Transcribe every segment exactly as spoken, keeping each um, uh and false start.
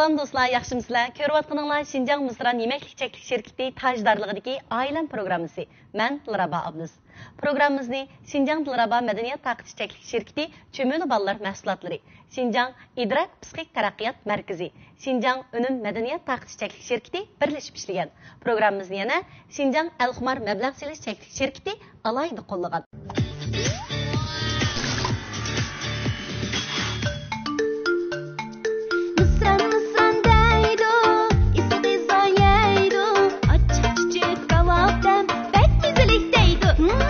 سالام دوستلار، ياخشىمۇسىلەر؟ كۆرۈۋاتقىنىڭلار شىنجاڭ مىسران يېمەكلىك چەكلىك شىركىتى تاجدارلىقىدىكى ئائىلەم پروگراممىسى. مەن دىلرەبا ئابلىز. پروگراممىمىزنى شىنجاڭ دىلرەبا مەدەنىيەت تارقىتىش چەكلىك شىركىتى، چۈمۈلە بالىلار مەھسۇلاتلىرى، شىنجاڭ ئىدراك پسىخىك تەرەققىيات مەركىزى، شىنجاڭ ئۈنۈم مەدەنىيەت تارقىتىش چەكلىك شىركىتى بىرلىشىپ ئىشلىگەن. پروگراممىمىزنى يەنە شىنجاڭ ئەلخۇمار مەبلەغ سېلىش چەكلىك شىركىتى ئالاھىدە قوللىغان. مىسران، مىسران دەيدۇ، ئېسىل غىزا يەيدۇ، ئاچچىق چۈچۈك كاۋاپ دەم بەك مەززىلىك دەيدۇ. ھىم،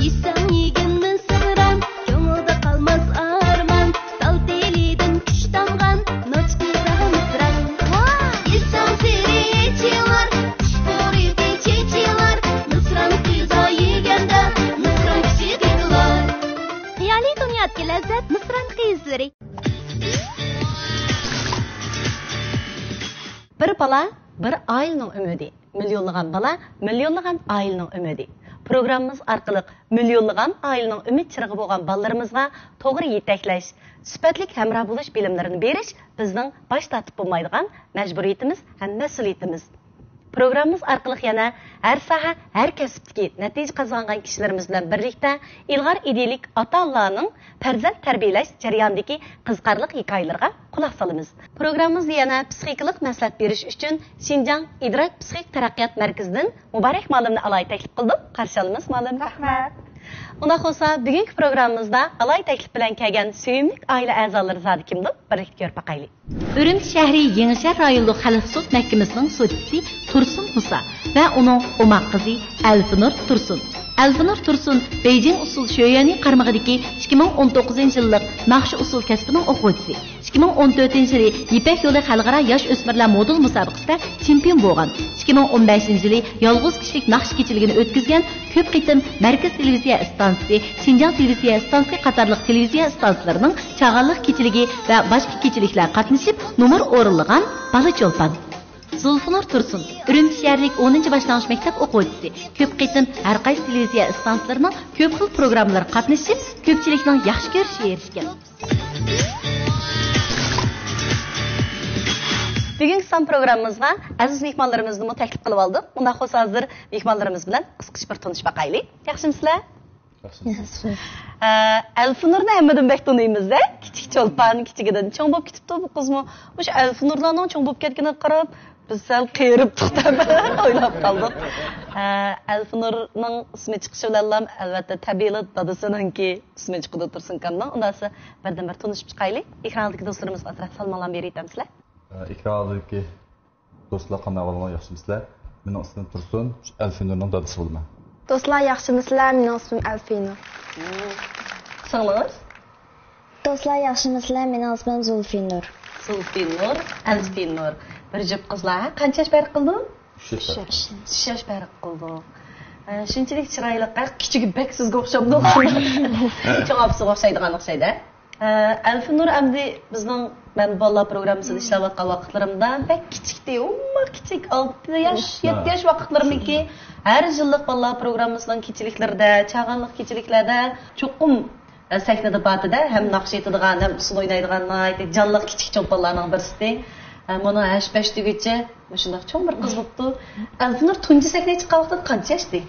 يېسەڭ يېگىن مىسران، كۆڭۈلدە قالماس ئارمان، تال تېلىدىن كۈچ تامغان، ناچ غىزا مىسران. ۋاھ! يېسەڭ تېرى ئېچىلار، ئۇچقۇر يېتى چېچىلار، مىسران غىزا يېگەندە، مىسران كۈچى قېتىلار. خىيالىي دۇنيادىكى لەززەت مىسران قىيىزلىرى. بىر بالا، بىر ئائىلىنىڭ ئۈمىدى. مىليونلىغان بالا، مىليونلىغان ئائىلىنىڭ ئۈمىدى. پروگراممىمىز ئارقىلىق مىليونلىغان ئائىلىنىڭ ئۈمىد چىرىغى بولغان بالىلىرىمىزغا توغرا يېتەكلەش، سۈپەتلىك ھەمراھ بولۇش بىلىملىرىنى بېرىش بىزنىڭ باش تارتىپ بولمايدىغان مەجبۇرىيىتىمىز ھەم مەسئۇلىيىتىمىز. پروگراممىمىز ئارقىلىق يەنە ھەر ساھە، ھەر كەسىپتىكى نەتىجە قازانغان كىشىلىرىمىز بىلەن بىرلىكتە ئىلغار ئىدىيىلىك ئاتا-ئانىلارنىڭ پەرزەنت تەربىيەلەش جەريانىدىكى قىزىقارلىق ھېكايىلىرىغا قۇلاق سالىمىز. پروگراممىمىزدا يەنە پسىخىكىلىق مەسلىھەت بېرىش ئۈچۈن شىنجاڭ ئىدراك پسىخىك تەرەققىيات مەركىزىدىن مۇبارەك مۇئەللىمنى ئالاھىدە تەكلىپ قىلدۇق. قارشى ئالىمىز، مۇئەللىم. رەھمەت. ئۇنداق بولسا، بۈگۈنكى پروگراممىمىزدا ئالاھىدە تەكلىپ بىلەن كەلگەن سۆيۈملۈك ئائىلە ئەزالىرى زادى كىمدۇ؟ بىرلىكتە كۆرۈپ باقايلى. ئۈرۈمچى شەھىرى يېڭىشەھەر رايونلۇق خەلق سوت مەھكىمىسىنىڭ سوتچىسى تۇرسۇن مۇسا ۋە ئۇنىڭ ئوماق قىزى ئەلفىنۇر تۇرسۇن. ئەلفىنۇر تۇرسۇن بېيجىڭ ئۇسسۇل شۆيۈەنى قارمىقىدىكى ئىككى مىڭ ئون توققۇزىنچى يىللىق ناخشا ئۇسسۇل كەسپىنىڭ ئوقۇغۇچىسى. ئىككى مىڭ ئون تۆتىنچى يىلى يىپەك يولى خەلقئارا ياش ئۆسمۈرلەر مودېل مۇسابىقىسىدە چېمپىيون بولغان. ئىككى مىڭ ئون بەشىنچى يىلى يالغۇز كىشىلىك ناخشا كېچىلىكىنى ئۆتكۈزگەن، كۆپ قېتىم مەركىزىي تېلېۋىزىيە ئىستانسىسى، شىنجاڭ تېلېۋىزىيە ئىستانسىسى قاتارلىق تېلېۋىزىيە ئىستانسىلىرىنىڭ چاغانلىق كېچىلىكى ۋە باشقا كېچىلىكلەر قاتنىشىپ نومۇر ئورۇنلىغان بالا چولپان. زۇلفىنۇر تۇرسۇن، ئۈرۈمچى شەھەرلىك ئونىنچى باشلانغۇچ مەكتەپ ئوقۇغۇچىسى، كۆپ قېتىم ھەر قايسى تېلېۋىزىيە ئىستانسىلىرىنىڭ كۆپ خىل پروگراممىلىرىغا قاتنىشىپ، كۆپچىلىكنىڭ ياخشى كۆرۈشىگە ئېرىشكەن. بۈگۈنكى سان پروگراممىمىزغا ئەزىز مېھمانلىرىمىزنىمۇ تەكلىپ قىلىپ ئالدۇق. ئۇنداق بولسا، ھازىر مېھمانلىرىمىز بىلەن قىسقىچە بىر تونۇشۇپ باقايلى. ياخشىمۇسىلەر؟ ياخشى. ئە، ئەلفىنۇرنى ھەممىدىن بەك تونۇيمىز-دە. كىچىك چولپان، كىچىكىدىن چوڭ بولۇپ كېتىپتۇ بۇ قىزمۇ. مۇشۇ ئەلفىنۇرلارنىڭ چوڭ بولۇپ كەتكىنىگە قاراپ، بىز سەل قېرىپتۇق دەپ ئويلاپ قالدۇق. ئە، ئەلفىنۇرنىڭ ئىسمى چىقىشى بىلەنلا، ئەلۋەتتە، تەبىئىيلا دادىسىنىڭكى ئىسمى چىقىدۇ تۇرسۇنكامنىڭ. ئۇنداقسا، بىردىن بىر تونۇشۇپ چىقايلى. ئېكرانىدىكى دوستلىرىمىزغا ئازراق سالاملارنى بېرىۋېتەمسىلەر؟ ئە، ئېكران ئالدىدىكى دوستلار، قانداق ئەھۋالىڭلار، ياخشىمۇسىلەر؟ مېنىڭ ئىسمىم تۇرسۇن، ئەلفىنۇرنىڭ دادىسى بولىمەن. دوستلار، ياخشىمۇسىلەر؟ مېنىڭ ئىسمىم ئەلفىنۇر. ئىسىڭلىڭىز؟ دوستلار، ياخشىمۇسىلەر؟ مېنىڭ ئىسمىم زۇلفىنۇر. زۇلفىنۇر، ئەلفىنۇر. بىر جۈپ قىزلار، ھە؟ قانچە ياش پەرق قىلىدۇ؟ ئۈچ ياش پەرق. ئۈچ ياش پەرق قىلىدۇ. ھە، شۇنچىلىك چىرايلىق، ھە؟ كىچىكى بەك سىزگە ئوخشامدۇ؟ چوڭ ئاپىسىغا ئوخشايدىغان ئوخشايدۇ، ھە؟ ئە، ئەلفىنۇر ئەمدى بىزنىڭ، مەن بالىلار پروگراممىسىدا ئىشلەۋاتقان ۋاقىتلىرىمدا بەك كىچىكتى، ئوماق كىچىك، ئالتە ياش، يەتتە ياش ۋاقىتلىرىمنىڭكى ھەر يىللىق بالىلار پروگراممىسىنىڭ كېچىلىكلىرىدە، چاغانلىق كېچىلىكلەردە چوقۇم، ئە، سەھنىدە بارتىدە، ھەم ناخشا ئېيتىدىغان، ھەم ئۇسسۇل ئوينايدىغان ناھايىتى جانلىق كىچىك چولپانلارنىڭ بىرسىتى. ئە، مانا ھەش-پەش دېگۈچە مۇشۇنداق چوڭ بىر قىز بوپتۇ. ئەلفىنۇر تۇنجى سەھنىگە چىققان ۋاقتىدا قانچە ياشتى؟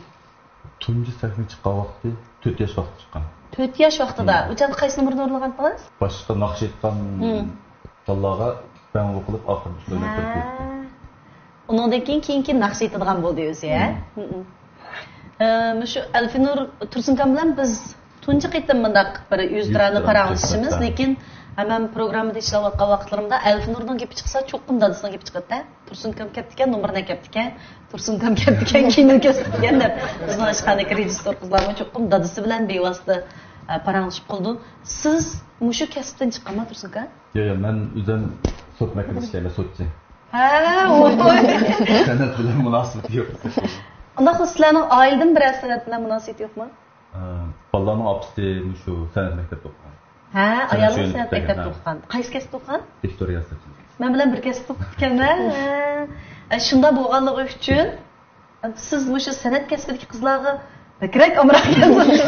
تۇنجى سەھنىگە چىققان ۋاقتى تۆت ياش ۋاقتىدا چىققان. تۆت ياش ۋاقتىدا. ھىم. ئۇ چاغدا قايسى نومۇرنى ئورۇنلىغانتىڭىز؟ باشقا ناخشا ئېيتقان بالىلارغا بەڭگۇ قىلىپ ئاخىرىدا شۇ ئويناپ بېرىپ كەتتى. ئۇنىڭدىن كېيىن، كېيىن، كېيىن ناخشا ئېيتىدىغان بولدى ئۆزى، ھە؟ ھىم. ھىم. ئە، مۇشۇ ئەلفىنۇر تۇرسۇنكام بىلەن بىز تۇنجى قېتىم مۇنداق بىر يۈزتۇرانە پاراڭلىشىشىمىز، لېكىن ھەممەم پروگراممىدا ئىشلەۋاتقان ۋاقىتلىرىمدا ئەلفىنۇرنىڭ گېپى چىقسا، چوقۇم دادىسىنىڭ گېپى چىقىدۇ. تۇرسۇنكام كەپتىكەن، نومۇرنى ئەكەپتىكەن. تۇرسۇنكام كەپتىكەن، كىنو كۆرسىتىپتىكەن دەپ، بىزنىڭ ئىشخانىدىكى رېژىسسور قىزلارمۇ چوقۇم دادىسى بىلەن بىۋاسىتە، ئە، پاراڭلىشىپ قالىدۇ. سىز مۇشۇ كەسىپتىن چىققانما، تۇرسۇنكا؟ ياق، ياق، مەن ئۆزۈم سوت مەھكىمىسىدە ئىشلەيمەن، سوتچى. ھە، ۋوي. سەنئەت بىلەن مۇناسىۋىتى يوق. ئۇنداق بولسا، سىلەرنىڭ ئائىلىدىن بىرەر سەنئەت بىلەن مۇناسىۋىتى يوقمۇ؟ ئە، بالىلارنىڭ ئاپىسى مۇشۇ سەنئەت مەكتەپتە ئوقۇغان. ھە، سەنئەت ئايالىڭىز شۆھرەتى سەنئەت مەكتەپتە ئوقۇغان. قايسى كەسىپتە ئوقۇغان؟ ۋىكتورىيە ئەسلىتىن. مەن بىلەن بىر كەسىپتە ئوقۇپتىكەنمەن. ھە. ئە، شۇنداق بولغانلىقى ئۈچۈن، سىز مۇشۇ سەنئەت كەسپىدىكى قىزلارغا بەكرەك ئامراق ئىكەنسىز.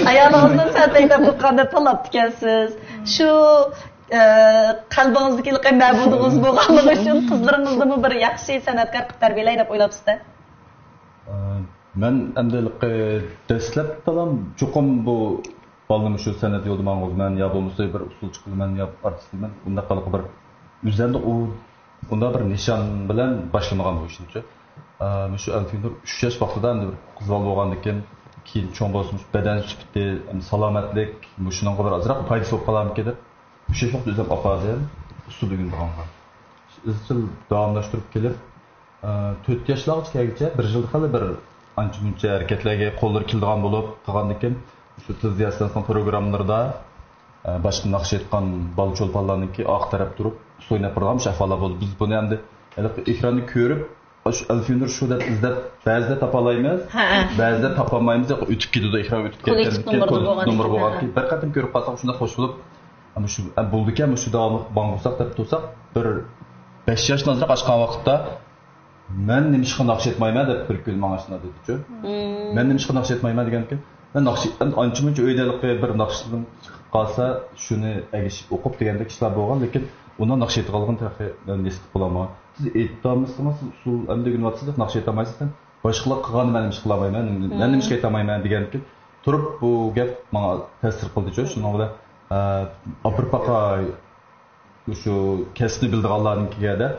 ئايالىڭىزنىڭ سەنئەت مەكتەپتە ئوقۇغان دەپ تاللاپتىكەنسىز. شۇ ئە، قەلبىڭىزدىكى ھېلىقى مەبۇدىڭىز بولغانلىقى ئۈچۈن قىزلىرىڭىزنىمۇ بىر ياخشى سەنئەتكار قىلىپ تەربىيەلەي دەپ ئويلاپسىز-دە؟ ئە، مەن ئەمدى ھېلىقى دەسلەپتىلا چوقۇم بۇ بالىنى مۇشۇ سەنئەت يولىدا ماڭغۇزىمەن يا بولمىسا بىر ئۇسسۇلچى قىلىمەن يا ئارتىس قىلىمەن، ئۇنداق ھېلىقى بىر ئۆزەمدە ئۇ، ئۇنداق بىر نىشان بىلەن باشلىمىغان بۇ ئىشنىچۇ. ئە، مۇشۇ ئەلفىنۇر ئۈچ ياش ۋاقتىدا ئەمدى بىر قىز بالا بولغاندىكىن، كېيىن چوڭ بولسا مۇشۇ بەدەن سۈپىتى، ئەمدى سالامەتلىك، مۇشۇنىڭغا بىر ئازراق پايدىسى بولۇپ قالارمىكىن دەپ، ئۈچ ياش ۋاقتىدا ئۆزۈم ئاپاردىم، ئۇسسۇل ئۆگىنىدىغانغا. ئىزچىل داۋاملاشتۇرۇپ كېلىپ، ئە، تۆت ياشلارغىچە كەلگۈچە بىر يىلدا خېلى بىر ئانچە مۇنچە ھەرىكەتلەرگە قوللىرى كېلىدىغان بولۇپ قالغاندىكىن، شۇ تېلېۋىزىيە ئىستانسىسىنىڭ پروگراممىلىرىدا، ئە، باشقا ناخشا ئېيتقان بالا چولپانلارنىڭكى ئارقا تەرەپ تۇرۇپ ئۇسسۇل ئويناپ بېرىدىغان مۇشۇ ئەھۋاللار بولدى. بىز بۇنى ئەمدى ھېلىقى ئېكراننى كۆرۈپ، شۇ ئەلفىنۇر شۇ دەپ ئىزدەپ، بەزىدە تاپالايمىز، ھە، ھە. بەزىدە تاپالمايمىز، ياق، ئۆتۈپ كېتىدۇ، ئېكران ئۆتۈپ كوللېكتىپ كەتكەندىن كېيىن، نومۇردا كوللېكتىپ بولغاندىكىن، نومۇر ھە. بولغاندىكىن، بىر قېتىم كۆرۈپ قالساق، شۇنداق خوش بولۇپ، ئەمما شۇ، ئە، بولدىكەن، مۇشۇ داۋاملىق ماڭغۇزساق دەپ تۇرساق، بىر بەش ياشتىن ئازراق ئاشقان ۋاقىتتا، مەن نېمىشقا ناخشا ئېيتمايمەن دەپ بىر كۈنى ماڭا شۇنداق دېدىچۇ. مەن نېمىشقا ناخشا ئېيتمايمەن دېگەنكى، مەن ناخشا، ئەمدى ئانچە مۇنچە ئۆيدە ھېلىقى بىر ناخشىسىدىن چىقىپ قالسا، شۇنى ئەگىشىپ ئوقۇپ دېگەندەك ئىشلار بولغان، لېكىن ئۇنداق ناخشا ئېيتىدىغانلىقىنى تېخى مەن ھېس قىلىپ بولالمىغان. سىز ئېيتالمىسىڭىز، سىز ئۇسسۇل ئەمدى ئۆگىنىۋاتىسىز، ناخشا ئېيتالمايسىز، باشقىلار قىلغاننى مەن نېمىشقا قىلالمايمەن، مەن نېمىشقا ئېيتالمايمەن دېگەنكى تۇرۇپ بۇ گەپ ماڭا تەسىر قىلدىچۇ. شۇنىڭ بىلەن، ئە، ئاپىرىپ باقاي، شۇ كەسىپنى بىلىدىغانلارنىڭكىگە دەپ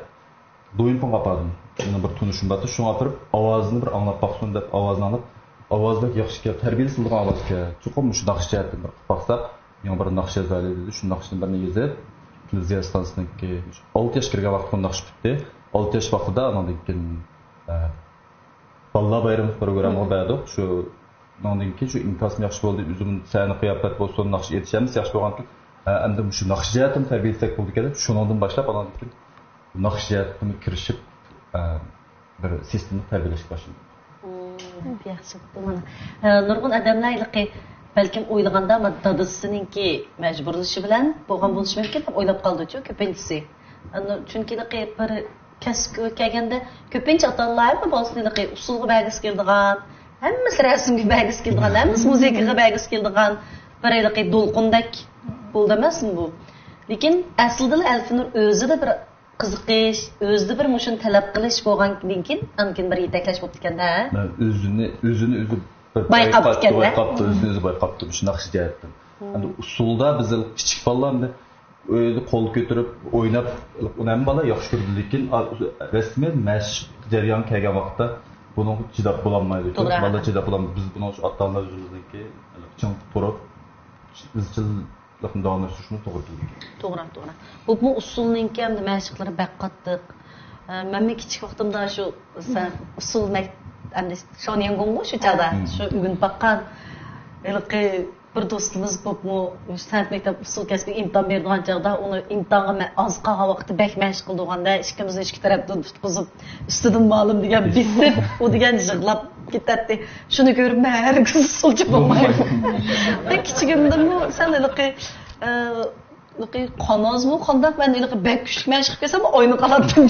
دويىنپىڭغا ئاپاردىم. مېنىڭ بىر تونۇشۇم بارتى، شۇڭا ئاپىرىپ، ئاۋازىنى بىر ئاڭلاپ باقسۇن دەپ، ئاۋازىنى ئاڭلاپ، ئاۋازى بەك ياخشىكەن، تەربىيەلىسە بولىدىغان ئاۋازكەن. چوقۇم مۇشۇ ناخشا جەھەتتىن بىر قىلىپ باقساق، يېڭى بىر ناخشا يازايلى دېدى. شۇ ناخشىنى بىرنى يېزىپ، تېلېۋىزىيە ئىستانسىسىنىڭكى، ئالتە ياش كىرگەن ۋاقىتتا ناخشا پۈتتى. ئالتە ياش ۋاقتىدا ئانىڭدىن كېيىن، ئە، بالىلار بايرىمى پروگراممىغا بەردۇق. شۇ، ئۇنىڭدىن كېيىن شۇ ئىنكاسمۇ ياخشى بولدى. ئۆزۈم سەھنە قىياپەت بولسۇن، ناخشا ئېيتىش ھەممىسى ياخشى بولغانكەن، ئە، ئەمدى مۇشۇ ناخشا جەھەتتىن تەربىيەلىسەك بولىدىكەن دەپ، شۇنىڭدىن باشلاپ، ئانىڭدىن كېيىن ناخشا جەھەتتىمۇ كىرىشىپ، ئە، بىر سىستېمىلىق تەربىيەلەشكە باشلىدىم. مم، ياخشى بوپتۇ مانا. ئە، نۇرغۇن ئادەملەر ھېلىقى بەلكىم ئويلىغاندا، ما، دادىسىنىڭكى مەجبۇرلىشى بىلەن بولغان بولۇشى مۇمكىن دەپ ئويلاپ قالىدۇچۇ كۆپىنچىسى. ئەنە، چۈنكى ھېلىقى بىر كەسىپكە كەلگەندە، كۆپىنچە ئاتا-ئانىلار ھەممە بالىسىنى ھېلىقى ئۇسسۇلغا بەرگۈسى كېلىدىغان، ھەممىسى رەسىمگە بەرگۈسى كېلىدىغان، ھەممىسى مۇزىكىغا بەرگۈسى كېلىدىغان بىر ھېلىقى دولقۇندەك بولدى ئەمەسمۇ بۇ؟ لېكىن ئەسلىدىلا ئەلفىنۇر ئۆزىدە بىر قىزىقىش، ئۆزىدە بىر مۇشۇنى تەلەپ قىلىش بولغاندىن كېيىن، ئاندىن كېيىن بىر يېتەكلەش بوپتىكەن-دە. مەن ئۆزىنى، ئۆزىنى ئۆزى بىر بايقاپتىكەن-دە. بايقاپتۇ، ئۆزىنى ئۆزى بايقاپتۇ مۇشۇ ناخشا جەھەتتىن. مم. ئەمدى ئۇسسۇلدا بىز كىچىك بالىلار ئەمدى ئۆيدە قول كۆتۈرۈپ ئويناپ، ئۇنى ھەممە بالا ياخشى كۆرىدۇ، لېكىن، ئا، رەسمىي مەشىق جەريانىغا كەلگەن ۋاقىتتا بۇنىڭغا چىداپ بولالمايدۇ. توغرا. بالىلار چىداپ بولالمايدۇ. بىز بۇنىڭ ئۈچۈن ئاتا-ئانىلار ئۆزىمىزنىڭكى چىڭ تۇرۇپ، ئىزچىللىقنى داۋاملاشتۇرۇشىمىز توغرا كېلىدۇ. توغرا، توغرا. بولۇپمۇ ئۇسسۇلنىڭكى ئەمدى مەشىقلىرى بەك قاتتىق. ئە، مەنمۇ كىچىك ۋاقتىمدا شۇ سەن ئۇسسۇل مەك-، ئەمدى شياۋنيەنگوڭغۇ شۇ چاغدا، مم، شۇ ئۆگىنىپ باققان. ھېلىقى بىر دوستىمىز بولۇپمۇ مۇشۇ سەنئەت مەكتەپ ئۇسسۇل كەسپىگە ئىمتىھان بېرىدىغان چاغدا، ئۇنى ئىمتىھانغا مە-، ئاز قالغان ۋاقىتتا بەك مەشىق قىلىدىغاندا، ئىككىمىزنى ئىككى تەرەپتىن تۇتقۇزۇپ، ئۈستىدىن مالىم دېگەن بېسىپ، ئۇ دېگەن يىغلاپ كېتەتتى. شۇنى كۆرۈپ مەن ھەرگىز ئۇسسۇلچى بولمايمەن. مەن كىچىكىمدىنمۇ سەل ھېلىقى، ئە، ھېلىقى قانازمۇ قانداق، مەن ھېلىقى بەك كۈچلۈك مەشىق قىلسام ئوينىغا قالاتتىم.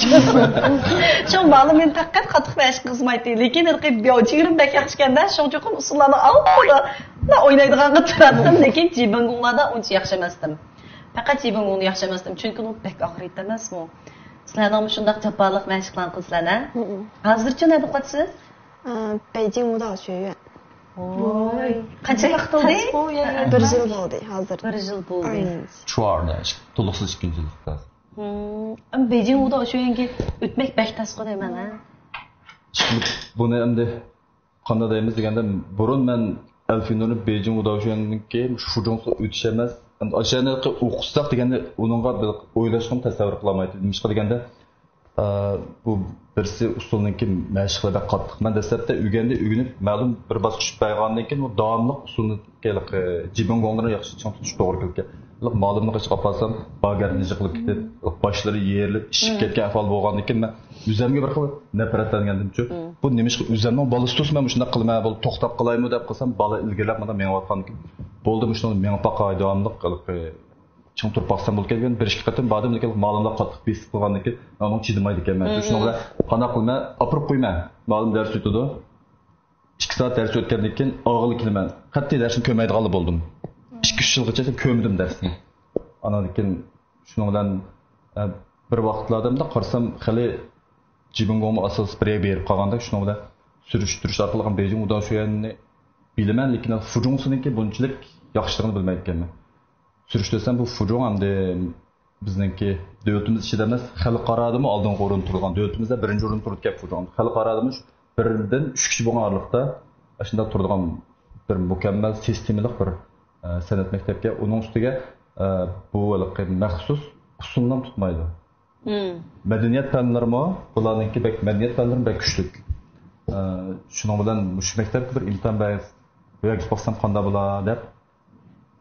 شۇڭا مالىم مېنى تەقەت قاتتىق مەشىق قىزمايتتى. لېكىن ھېلىقى بياۋچىگىرىم بەك ياخشىكەن-دە، شۇڭا چوقۇم ئۇسسۇللارنى ئالدىدا ئوينايدىغانغا تۇراتتىم. لېكىن جىبىڭگۇڭلاردا ئۇنچە ياخشى ئەمەستىم. پەقەت جىبىڭگۇڭدا ياخشى ئەمەستىم، چۈنكى ئۇ بەك ئاغرىيتتى ئەمەسمۇ؟ سىلەرنىڭمۇ شۇنداق جاپالىق مەشىقلەرنى قىلىسىلەرنە؟ ھازىرچە نەدە ئوقۇۋاتىسىز؟ ئە، بېيجىڭ ۋۇداۋ شۆيۈەن. ۋوي. قانچە ۋاقىت بولدى؟ بىر يىل بولدى ھازىر. بىر يىل بولدى. ئاينىڭ. چۇاردا، تولۇقسىز ئىككىنچى يىللىقتا. ھىم، ئەمما بېيجىڭ ۋۇداۋ شۆيۈەنگە ئۆتمەك بەك تەسقۇ دەيمەن، ھە؟ بۇنى ئەمدى قانداق دەيمىز دېگەندە، بۇرۇن مەن ئەلفىنۇرنى بېيجىڭ ۋۇداۋ شۆيۈەننىڭكى شۇجۇڭسىغا ئۆتۈش ئەمەس، ئەمدى ئاشۇ يەرنى ئوقۇتساق دېگەندە ئۇنىڭغا بىر ئويلاشقىمۇ تەسەۋۋۇر قىلالمايتتىم. نېمىشقا دېگەندە، ئە، بۇ بىرسى ئۇسسۇلنىڭكى مەشىقلىرى بەك قاتتىق. مەن دەسلەپتە ئۆگەندى، ئۆگىنىپ مەلۇم بىر باسقۇچ بارغاندىن كېيىن ئۇ داۋاملىق ئۇسسۇلنىڭكى ھېلىقى جىبىڭگوڭلىرىنى ياخشى چىڭ تۇتۇش توغرا كېلىدىكەن. ھېلىقى مالىمنىڭ قېشىغا ئاپارسام، بار گەپنى جىقلاپ كېتىپ، باشلىرى يېرىلىپ، ئىششىپ كەتكەن ئەھۋال بولغاندىن كېيىن مەن ئۆزۈمگە بىر خىل نەپرەتلەنگەندىمچۇ. بۇ نېمىشقا ئۆزۈمنىڭ بالىسى تۇرسا مەن مۇشۇنداق قىلىمەن، بولدى توختاپ قالايمۇ دەپ قىلسام، بالا ئىلگىرىلەپ مانا مېڭىۋاتقاندىكىن، بولدى مۇشۇنىڭدا مېڭىپ باقاي داۋاملىق، ھېلىقى چىڭ تۇرۇپ باقسام بولىدىكەن دېگەن بىر ئىككى قېتىم باردىم، لېكىن مالىملار قاتتىق بېسىپ قىلغاندىكىن، مەن ئۇنىڭغا چىدىمايدىكەنمەن. شۇنىڭ بىلەن قانداق قىلىمەن؟ ئاپىرىپ قويىمەن. مالىم دەرس ئۆتىدۇ. ئىككى سائەت دەرس ئۆتكەندىن كېيىن ئاغىلى كېلىمەن. قەتئىي دەرسنى كۆرمەيدىغانلا بولدۇم. ئىككى، ئۈچ يىلغىچە كۆرمىدىم دەرسنى. ئانىڭدىن كېيىن شۇنىڭ بىلەن، ئە، بىر ۋاقىتلاردا مۇنداق قارىسام، خېلى جىبىڭگوڭمۇ ئاساسلىق بىر يەرگە بېرىپ قالغاندەك، شۇنىڭ بىلەن سۈرۈشتۈرۈش ئارقىلىق بېيجىڭ ۋۇداۋ شۈيەننى بىلىمەن، لېكىن فۇجۇڭسىنىڭكى بۇنچىلىك ياخشىلىقىنى بىلمەيدىكەنمەن. سۈرۈشتۈرسەم، بۇ فۇجۇڭ ئەمدى بىزنىڭكى دۆلىتىمىز ئىچىدە ئەمەس، خەلقئارادىمۇ ئالدىنقى ئورۇندا تۇرىدىغان، دۆلىتىمىزدە بىرىنچى ئورۇندا تۇرىدىكەن فۇجۇڭ. خەلقئارادىمۇ بىردىن ئۈچ كىشى بولغان ئارىلىقتا ئاشۇنداق تۇرىدىغان بىر مۇكەممەل سىستېمىلىق بىر، ئە، سەنئەت مەكتەپكە، ئۇنىڭ ئۈستىگە، ئە، بۇ ھېلىقى مەخسۇس ئۇسسۇلنى تۇتمايدۇ. مەدەنىيەت پەنلىرىمۇ، بۇلارنىڭكى بەك، مەدەنىيەت پەنلىرىمۇ بەك كۈچلۈك. ئە، شۇنىڭ بىلەن مۇشۇ مەكتەپكە بىر ئىمتىھان بەر-، بەرگۈزۈپ باقسام قانداق بولا دەپ،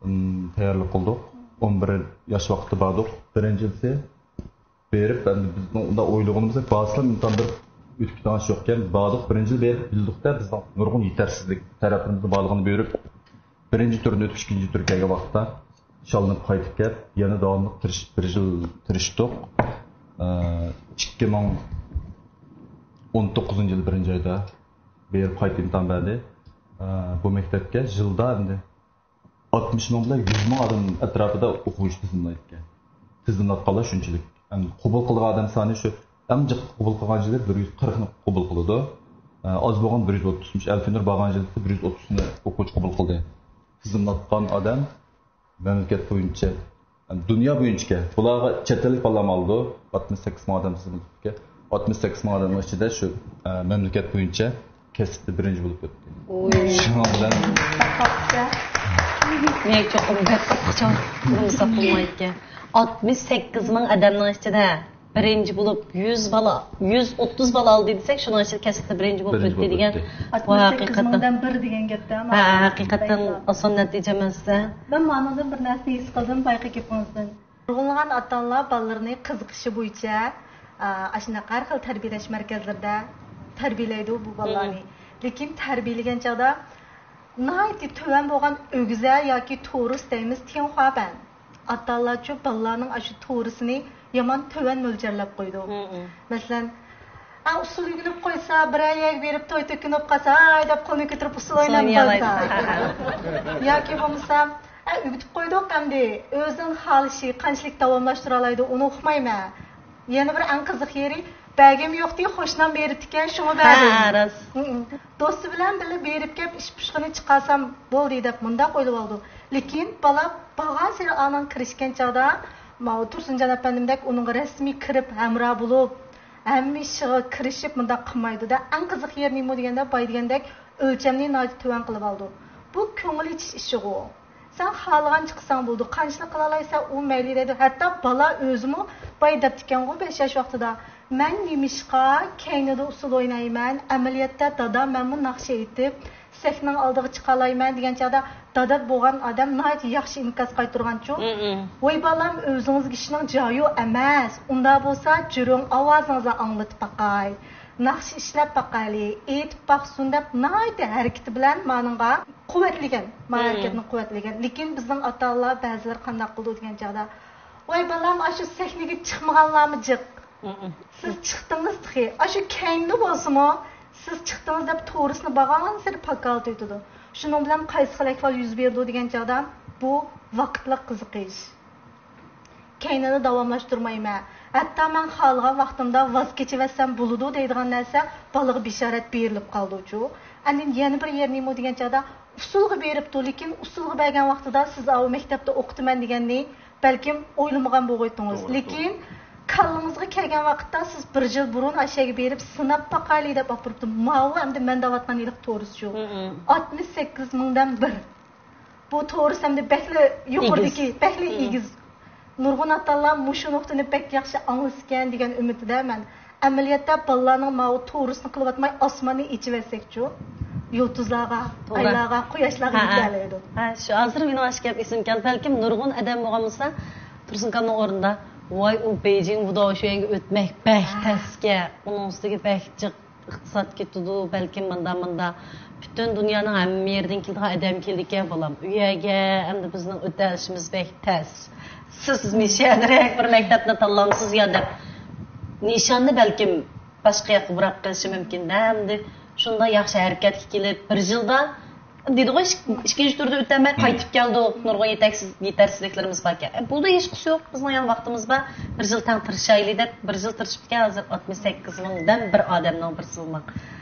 ئىم، تەييارلىق قىلدۇق. ئون بىر ياش ۋاقىتتا باردۇق. بىرىنچىسى بېرىپ، ئەمدى بىزنىڭ ئۇنداق ئويلىغىنىمىزدەك بارسىلا ئىمتىھان بېرىپ ئۆتۈپ كېتىدىغان ئىش يوقكەن. باردۇق، بىرىنچى يىل بېرىپ بىلدۇقتە، بىزنىڭ نۇرغۇن يېتەرسىزلىك تەرەپلىرىمىزنىڭ بارلىقىنى بىلدۈرۈپ، بىرىنچى تۈرنى ئۆتۈپ، ئىككىنچى تۈرگە كەلگەن ۋاقىتتا شاللىنىپ قايتىپ كەپ، يەنە داۋاملىق تىرىشىپ، بىر يىل تىرىشتۇق. ئىككى مىڭ ئون توققۇزىنچى يىل بىرىنچى ئايدا بېرىپ قايتا ئىمتىھان بەردى. بۇ مەكتەپكە يىلدا ئەمدى ئاتمىش مىڭ بىلەن يۈز مىڭ ئادەم ئەتراپىدا ئوقۇغۇچى تىزىملايدىكەن. تىزىملاتقانلار شۇنچىلىك. ئەمدى قوبۇل قىلغان ئادەم سانى شۇ ئەڭ جىق قوبۇل قىلغان يىلى بىر يۈز قىرىقنى قوبۇل قىلىدۇ. ئاز بولغان بىر يۈز ئوتتۇز. ئەلفىنۇر بارغان يىلى بىر يۈز ئوتتۇزنى ئوقۇغۇچى قوبۇل قىلدى. تىزىملاتقان ئادەم مەملىكەت بويىچە، دۇنيا بويىچە، بۇلارغا چەت ئەللىك بالىلارمۇ ئالىدۇ. ئاتمىش سەككىز مىڭ ئادەم تىزىملىتىپتىكەن. ئاتمىش سەككىز مىڭ ئادەمنىڭ ئىچىدە شۇ، ئە، مەملىكەت بويىچە كەسىپتە بىرىنچى بولۇپ ئۆتتى. ئوي. شۇنىڭ بىلەن مەن چوقۇم بەك قىزىقچان، بولمىساق بولمايدىكەن. ئاتمىش سەككىز مىڭ ئادەمنىڭ ئىچىدە بىرىنچى بولۇپ يۈز بالا، يۈز ئوتتۇز بالا ئالدى دېسەك، شۇنىڭ ئىچىدە كەسىپتە بىرىنچى بولۇپ بىرىنچى ئۆتتى بولۇپ دېگەن. ئۆتتى. ۋاي، ئاتمىش سەككىز ھەقىقەتەن. مىڭدىن بىر دېگەن گەپتە، ھە، ھەقىقەتەن ئاسان نەتىجە ئەمەس-دە. مەن مانىڭدىن بىر نەرسىنى ھېس قىلدىم بايىقى گېپىڭىزدىن. نۇرغۇنلىغان ئاتا-ئانىلار بالىلىرىنى قىزىقىشى بويىچە، ئا، ئاشۇنداق ھەر خىل تەربىيەلەش مەركەزلىرىدە تەربىيەلەيدۇ بۇ بالىلارنى. مم. لېكىن تەربىيەلىگەن چاغدا ناھايىتى تۆۋەن بولغان ئۆگزە ياكى تورۇس دەيمىز، تيەنخۇابەن. ئاتا-ئانىلارچۇ بالىلارنىڭ ئاشۇ تورۇسىنى يامان تۆۋەن مۆلچەرلەپ قويىدۇ. مم. مەسىلەن، ئا، ئۇسسۇل ئۆگىنىپ قويسا، بىرەر يەرگە بېرىپ توي تۆكۈن بولۇپ قالسا، ھاي دەپ قولىنى كۆتۈرۈپ ئۇسسۇل ئويناپ قويسا. ياكى بولمىسا، ئا، ئۆگىتىپ قويدۇق ئەمدى، ئۆزىنىڭ خالىشى قانچىلىك داۋاملاشتۇرالايدۇ، ئۇنى ئۇقمايمەن. يەنە بىر ئەڭ قىزىق يېرى، بەرگۈم يوقتى، قوشنام بېرىپتىكەن، شۇڭا بەردىم. ھە، راست. ھمم. دوستى بىلەن بىللە بېرىپ كەپ ئىش پۇشقىنى چىقارسام بولدى دەپ مۇنداق ئويلىۋالىدۇ. لېكىن بالا بارغانسېرى ئانىڭ كىرىشكەن چاغدا، ماۋۇ تۇرسۇنجان ئەپەندىمدەك ئۇنىڭغا رەسمىي كىرىپ ھەمراھ بولۇپ، ھەممە ئىشىغا كىرىشىپ مۇنداق قىلمايدۇ-دە. ئەڭ قىزىق يېرى نېمە دېگەندە، باي دېگەندەك ئۆلچەمنى ناھايىتى تۆۋەن قىلىۋالىدۇ. بۇ كۆڭۈل ئېچىش ئىشىغۇ. سەن خالىغانچە قىلساڭ بولىدۇ، قانچىلىك قىلالايسەن، ئۇ مەيلى دەيدۇ. ھەتتا بالا ئۆزىمۇ باي دەپتىكەنغۇ بەش ياش ۋاقتىدا، مەن نېمىشقا كەينىدە ئۇسسۇل ئوينايمەن، ئەمەلىيەتتە دادا مەنمۇ ناخشا ئېيتىپ، سەھنىنىڭ ئالدىغا چىقالايمەن دېگەن چاغدا، دادا بولغان ئادەم ناھايىتى ياخشى ئىنكاس قايتۇرغانچۇ. مم. ۋاي بالام، ئۆزىڭىزگە ئىشنىڭ جايى ئەمەس، ئۇنداق بولسا جۈرۈڭ ئاۋازىڭىزنى ئاڭلىتىپ باقاي، ناخشا ئىشلەپ باقايلى، ئېيتىپ باقسۇن دەپ ناھايىتى ھەرىكىتى بىلەن مانىڭغا قۇۋۋەتلىگەن، ما مم. ھەرىكەتنى قۇۋۋەتلىگەن. لېكىن بىزنىڭ ئاتا-ئانىلار بەزىلىرى قانداق قىلىدۇ دېگەن چاغدا، ۋاي بالام، ئاشۇ سەھنىگە چىقمىغانلارمۇ جىق. مم. سىز چىقتىڭىز تېخى. ئاشۇ كەينىدە بولسىمۇ، سىز چىقتىڭىز دەپ تورۇسنى بارغانسېرى پاكالتىۋېتىدۇ. شۇنىڭ بىلەن قايسى خىل ئەھۋال يۈز بېرىدۇ دېگەن چاغدا، بۇ ۋاقىتلىق قىزىقىش. كەينىنى داۋاملاشتۇرمايمەن. ھەتتا مەن خالىغان ۋاقتىمدا ۋاز كېچىۋەتسەم بولىدۇ دەيدىغان نەرسە بالىغا بېشارەت بېرىلىپ قالىدۇچۇ. ئاندىن يەنە بىر يېرى نېمە دېگەن چاغدا، ئۇسسۇلغا بېرىپتۇ، لېكىن ئۇسسۇلغا بەرگەن ۋاقتىدا سىز ئاۋۇ مەكتەپتە ئوقۇتىمەن دېگەننى بەلكىم ئويلىمىغان بولغىيتتىڭىز. توغرا، لېكىن توغرا. كاللىڭىزغا كەلگەن ۋاقىتتا سىز بىر يىل بۇرۇن ئاشۇ يەرگە بېرىپ سىناپ باقايلى دەپ ئاپىرىپتۇ. ماۋۇ ئەمدى مەن دەۋاتقان ھېلىقى تورۇسچۇ. مم. ئاتمىش سەككىز مىڭدىن بىر. بۇ تورۇس ئەمدى بەكلا يۇقىرىدىكى، ئېگىز. بەكلا مم. ئېگىز. نۇرغۇن ئاتا-ئانىلار مۇشۇ نۇقتىنى بەك ياخشى ئاڭلىسىكەن دېگەن ئۈمىدتىدە مەن. ئەمەلىيەتتە بالىلارنىڭ ماۋۇ تورۇسنى قىلىۋاتماي ئاسماننى ئېچىۋەتسەكچۇ، يۇلتۇزلارغا، توغرا. ئايلارغا، قۇياشلارغا ھە، ھە. يېتەلەيدۇ. ھە، شۇ ھازىر مېنىڭ ئاشۇ گەپ ئېسىمگە كەلدى. بەلكىم نۇرغۇن ئادەم بولغان بولسا، تۇرسۇن ئاكامنىڭ ئورنىدا، ۋاي، ئۇ بېيجىڭ ۋۇداۋ شۈەنگە ئۆتمەك بەك ھە. تەسكەن، ئۇنىڭ ئۈستىگە بەك جىق ئىقتىساد كېتىدۇ، بەلكىم ماندا، ماندا. پۈتۈن دۇنيانىڭ ھەممە يېرىدىن كېلىدىغان ئادەم كېلىدىكەن، بالام. ئۇ يەرگە ئەمدى بىزنىڭ ئۆتەلىشىمىز بەك تەس. سىز مىشەدىرەك بىر مەكتەپنى تاللامسىز يا دەپ، نىشاننى بەلكىم باشقا ياققا بۇراپ قېلىشى مۇمكىن-دە. ئەمدى شۇنداق ياخشى ھەرىكەتكە كېلىپ، بىر يىلدا دېدىغۇ، ئىك-، ئىككىنچى تۈردە ئۆتەلمەي قايتىپ كەلدۇق. نۇرغۇن يېتەكسىز، يېتەرسىزلىكلىرىمىز باركەن. ئە، بولدى، ھېچقىسى يوق. بىزنىڭ يەنە ۋاقتىمىز بار. بىر يىل تەڭ تىرىشايلى دەپ، بىر يىل تىرىشىپتىكەن. ھازىر ئاتمىش سەككىز مىڭدىن بىر ئادەمنىڭ بىرسى بولماق.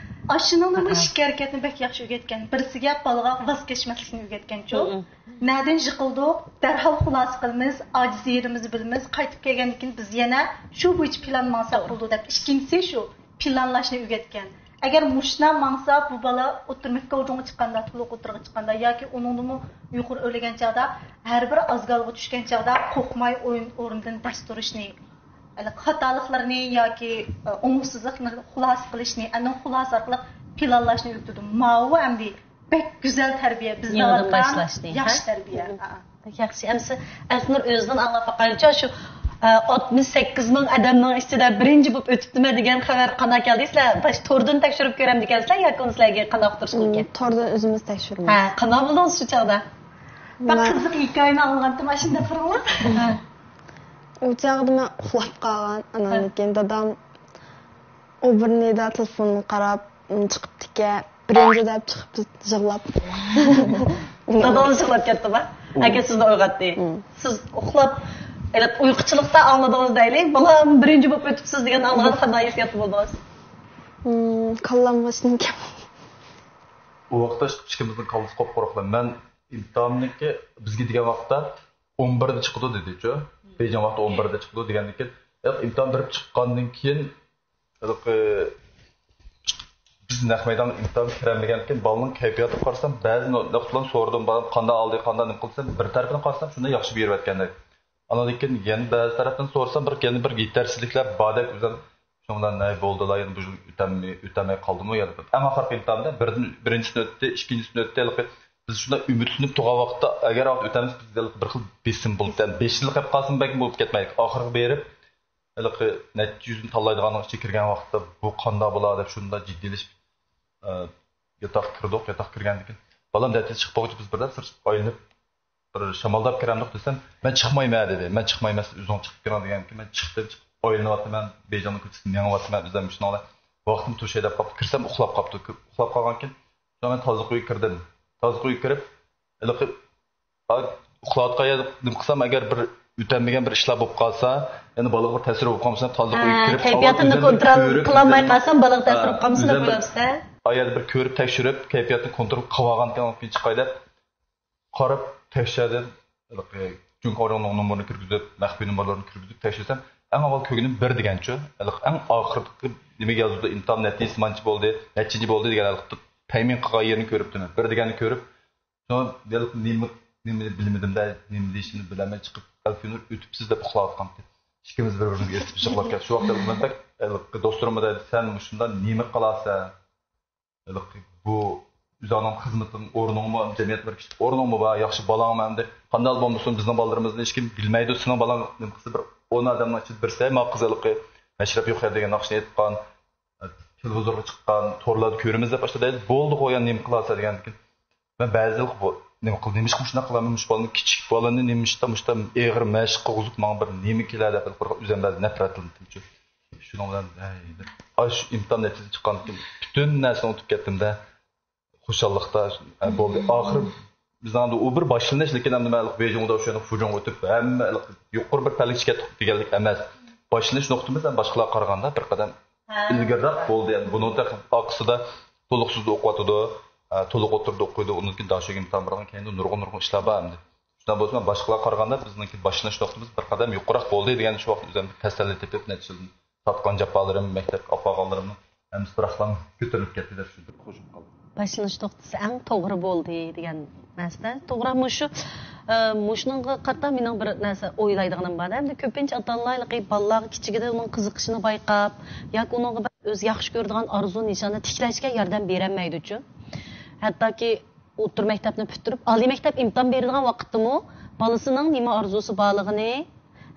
ئاشۇنىڭدىنمۇ ئىككى ھەرىكەتنى بەك ياخشى ئۆگەتكەن. بىرسىگە بالىغا ۋاز كەچمەسلىكنى ئۆگەتكەنچۇ. نەدىن يىقىلدۇق؟ دەرھال خۇلاسە قىلىمىز، ئاجىز يېرىمىزنى بىلىمىز، قايتىپ كەلگەندىن كېيىن بىز يەنە شۇ بويىچە پىلان ماڭساق بولىدۇ دەپ. ئىككىنچىسى شۇ، پىلانلاشنى ئۆگەتكەن. ئەگەر مۇشۇنداق ماڭسا، بۇ بالا ئوتتۇرا مەكتەپ ئوجۇڭغا چىققاندا، تولۇق ئوتتۇرىغا چىققاندا ياكى ئۇنىڭدىنمۇ يۇقىرى ئۆرلىگەن چاغدا، ھەر بىر ئازگالغا چۈشكەن چاغدا قورقماي ئويۇن-، ئورنىدىن دەس تۇرۇشنى، خاتالىقلىرىنى ياكى، ئە، ئوڭۇشسىزلىقنى خۇلاسە قىلىشنى، ئاندىن خۇلاسە ئارقىلىق پىلانلاشنى ئۆگىتىدۇ. ماۋۇ ئەمدى بەك گۈزەل تەربىيە، بىز يېڭىدىن دەۋاتقان باشلاشنى، ياخشى ھە؟ تەربىيە. مم. ھە. بەك ياخشى. ئەمسە ئەلنۇر ئۆزىدىن ئاڭلاپ باقايلىچۇ، شۇ، ئە، ئاتمىش سەككىز مىڭ ئادەمنىڭ ئىچىدە بىرىنچى بولۇپ ئۆتۈپتىمەن دېگەن خەۋەر قانداق كەلدى؟ سىلەر باش توردىن تەكشۈرۈپ كۆرەم دېگەنسىلەر ياكى ئۇنى سىلەرگە قانداق ئۇقتۇرۇش قىلىدىكەن؟ توردىن ئۆزىمىز تەكشۈرىمىز. ھە، قانداق بولدىڭىز شۇ چاغدا؟ بەك قىزىق ھېكايىنى ئاڭلىغانتىم، ئاشۇنداق قىلىڭلار. ھە. ئۇ چاغدا مەن ئۇخلاپ قالغان. ئاناندىن كېيىن دادام ئۇ بىر نىدا تېلېفونغا قاراپ، چىقىپتىكەن. بىرىنچى دەپ چىقىپتۇ، يىغلاپ. دادىڭىز يىغلاپ كەتتىما؟ ئاكا سىزنى ئويغاتتى. سىز ئۇخلاپ، ئۇيقۇچىلىقتا ئاڭلىدىڭىز دەيلى. بالام، بىرىنچى بولۇپ ئۆتۈپسىز دېگەن ئاڭلىغان قانداق ھېسسىياتتا بولدىڭىز؟ كاللامغا شۇنىڭ گەپ. ئۇ ۋاقىتتا ئىككىمىزنىڭ كاللىسى قوپقۇرۇقلا. مەن ئىمتىھاننىڭكى بىزگە دېگەن ۋاقىتتا ئون بىردە چىقىدۇ دېدىچۇ. بېيجىڭ ۋاقتى ئون بىردە چىقىدۇ دېگەندىن كېيىن، ئىمتىھان بېرىپ چىققاندىن كېيىن، ھېلىقى، بىز نەق مەيدانغا ئىمتىھان كىرەلمىگەندىكىن، بالىنىڭ كەيپىياتىغا قارىسام، بەزى نۇقتىلارنى سورىدىم، بالام قانداق ئالدى، قانداق نېمە قىلدى دېسەم، بىر تەرىپىدىن قارىسام، شۇنداق ياخشى بېرىۋەتكەندەك. ئاندىن كېيىن يەنە بەزى تەرەپتىن سورىسام، بىر، يەنە بىر يېتەرسىزلىكلەر باردەك ئۆزۈم. شۇنىڭ بىلەن، ھەي، بولدىلا، يەنە بۇ يىل ئۆتەلمەي، ئۆتەلمەي قالدىمۇ، يەنە بىر. ئەڭ ئاخىرقى ئىمتىھاندا بىردىن، بىرىنچىسىنى ئۆتتى، ئىككىنچىسىنى ئۆتتى، ھېلىقى بىز شۇنداق ئۈمىدسىنىپ تۇرغان ۋاقىتتا، ئەگەر ۋاقىت ئۆتەلمىسە، بىزدە بىر خىل بېسىم بولۇپ، بېشىنلىق قېلىپ قالسىمۇ بەلكىم بولۇپ كەتمەيدۇ. ئاخىرغا بېرىپ، ھېلىقى نەچچە يۈزنى تاللايدىغاننىڭ ئىچىگە كىرگەن ۋاقىتتا، بۇ قانداق بولا دەپ، شۇنداق جىددىيلىشىپ، ئە، ياتاققا كىردۇق. ياتاققا كىرگەندىن كېيىن، بالام نەتىجە چىقىپ بولغۇچە بىز بىردەم سىرتقا ئايلىنىپ، بىر شامالداپ كىرەمدۇق دېسەم، مەن چىقمايمەن دېدى. مەن چىقمايمەن، سىز ئۆزۈڭ چىقىپ كىرىڭ دېگەندىكىن، مەن چىقتىم، چىقىپ ئايلىنىۋاتىمەن، بېيجىڭنىڭ كوچىسىدا مېڭىۋاتىمەن، بىزدە مۇشۇنىڭ ۋاقتىم توشاي دەپ قاپتۇ. كىرسەم ئۇخلاپ قاپتۇ. ئۇخلاپ قالغانكىن، سوراڭ مەن تازىلىق ئۆيگە كىردىم. تازىلىق ئۆيگە كىرىپ، ھېلىقى، ئا، ئۇخلاۋاتقان يەردە نېمە قىلسام، ئەگەر بىر ئۆتەلمىگەن بىر ئىشلار بولۇپ قالسا، يەنە بالىغا بىر تەسىر بولۇپ قالمىسا، تازىلىق ئۆيگە كىرىپ، كەيپىياتىمنى كونترول قىلالماي قالسام، بالىغا تەسىر بولۇپ قالمىسۇن دەپ ئويلاپسىز-ھە؟ ئا يەردە بىر كۆرۈپ، تەكشۈرۈپ، كەيپىياتنى كونترول قىلىۋالغاندىكىن، ئاندىن كېيىن چىقاي دەپ، قاراپ، تەكشۈردۈم. ھېلىقى جۇڭخۇا ئورۇننىڭ نومۇرىنى كىرگۈزۈپ، مەخپىي نومۇرلىرىنى كىرگۈزۈپ تەكشۈرسەم، ئەڭ ئاۋۋال كۆرگىنىم بىر دېگەنچۇ. ھېلىقى ئەڭ ئاخىرقى نېمىگە يازىلىدۇ، ئىمتىھان نەتىجىسى مانچە بولدى، نەچچىنچى بولدى دېگەن ھېلىقى تەيمىن قىلغان يېرىنى كۆرۈپتىمەن. بىر دېگەننى كۆرۈپ، شۇڭا ھېلىقى نېمە، نېمىنى بىلمىدىم-دە، نېمە دېيىشىمنى بىلەلمەي چىقىپ، ئەلفىنۇر ئۆتۈپسىز دەپ ئۇخلاۋاتقانتى. ئىككىمىز بىر-بىرىمىزگە ئېسىپ يىغلاپ كەتتۇق. شۇ ۋاقىتتا مەن بەك، ھېلىقى دوستلىرىمغا دەيدۇ، سەن مۇشۇنداق نېمە قىلارسەن؟ ھېلىقى بۇ ئۆزۈڭنىڭ خىزمىتىڭ، ئورنۇڭمۇ، جەمئىيەتتە بىر كىشىلىك ئورنۇڭمۇ بار، ياخشى بالاڭمۇ ئەمدى. قانداق بولمىسۇن، بىزنىڭ بالىلىرىمىزنى ھېچكىم بىلمەيدۇ، سېنىڭ بالاڭ نېمە قىلسا، بىر ئون ئادەمنىڭ ئىچىدە بىرسى، ھەي، ما قىز ھېلىقى مەشرەپ يوق يەر دېگەن ناخشىنى ئېيتقان، تېلېۋىزورغا چىققان، تورلاردا كۆرىمىز دەپ ئاشۇنداق دەيدۇ. بولدىغۇ، يا نېمە قىلارسەن دېگەندىكىن، مەن بەزىدە بۇ نېمە قىل، نېمىشقا مۇشۇنداق قىلىمەن، مۇشۇ بالىنى، كىچىك بالىنى نېمىشقا مۇشۇنداق ئېغىر مەشىق قىلغۇزۇپ، ماڭا بىر نېمە كېلە دەپ، بىر ئۆزۈم بەزىدە نەپرەتلىنىدىچۇ. شۇنىڭ بىلەن، ھەي، دەپ، ئاشۇ ئىمتىھان نەتىجىسى چىققاندىن كېيىن پۈتۈن نەرسىنى ئۇنتۇپ كەتتىم-دە. خۇشاللىقتا، ھە، بولدى. ئاخىر بىزنىڭ ئۇ بىر باشلىنىش، لېكىن ئەمدى مەن بېيجىڭدا شۇ بۇجۇڭغا ئۆتۈپ، ھەممە يۇقىرى بىر پەللىگە چىقىپ كەتتۇق دېگەنلىك ئەمەس. باشلىنىش نۇقتىمىز ھەم باشقىلارغا قارىغاندا بىر قەدەم ئىلگىرىراق بولدى. يەنى بۇنىڭ تېخى ئارقىسىدا تولۇقسىزدا ئوقۇۋاتىدۇ، ھە، تولۇق ئوتتۇرىدا ئوقۇيدۇ، ئۇنىڭدىن كېيىن داشۆگە ئىمتىھان بېرىدىغان، كەينىدىن نۇرغۇن، نۇرغۇن ئىشلار بار ئەمدى. شۇنداق بولسىمۇ، باشقىلارغا قارىغاندا بىزنىڭكى باشلىنىش نۇقتىمىز بىر قەدەم يۇقىرىراق بولدى دېگەن شۇ ۋاقىت ئۆزۈمدە تەسەللى تېپىپ، نەچچە يىلدىن تارتقان جاپالىرىم، مەكتەپكە ئاپارغانلىرىمنىڭ ھەممىسى بىراقلا كۆتۈرۈلۈپ كەتتى دەپ شۇ قوشۇپ قالدىم. باشلىنىش نۇقتىسى ئەڭ توغرا بولدى دېگەن نەرسە. توغرا، مۇشۇ، ئە، مۇشۇنىڭغا قارىتا مېنىڭ بىر نەرسە ئويلايدىغىنىم بار. ئەمدى كۆپىنچە ئاتا-ئانىلار ھېلىقى بالىلارغا كىچىكىدىن ئۇنىڭ قىزىقىشىنى بايقاپ ياكى ئۇنىڭغا بىر ئۆزى ياخشى كۆرىدىغان ئارزۇ نىشاننى تىكلەشكە ياردەم بېرەلمەيدۇچۇ. ھەتتاكى ئوتتۇرا مەكتەپنى پۈتتۈرۈپ، ئالىي مەكتەپ ئىمتىھان بېرىدىغان ۋاقىتتىمۇ بالىسىنىڭ نېمە ئارزۇسى بارلىقىنى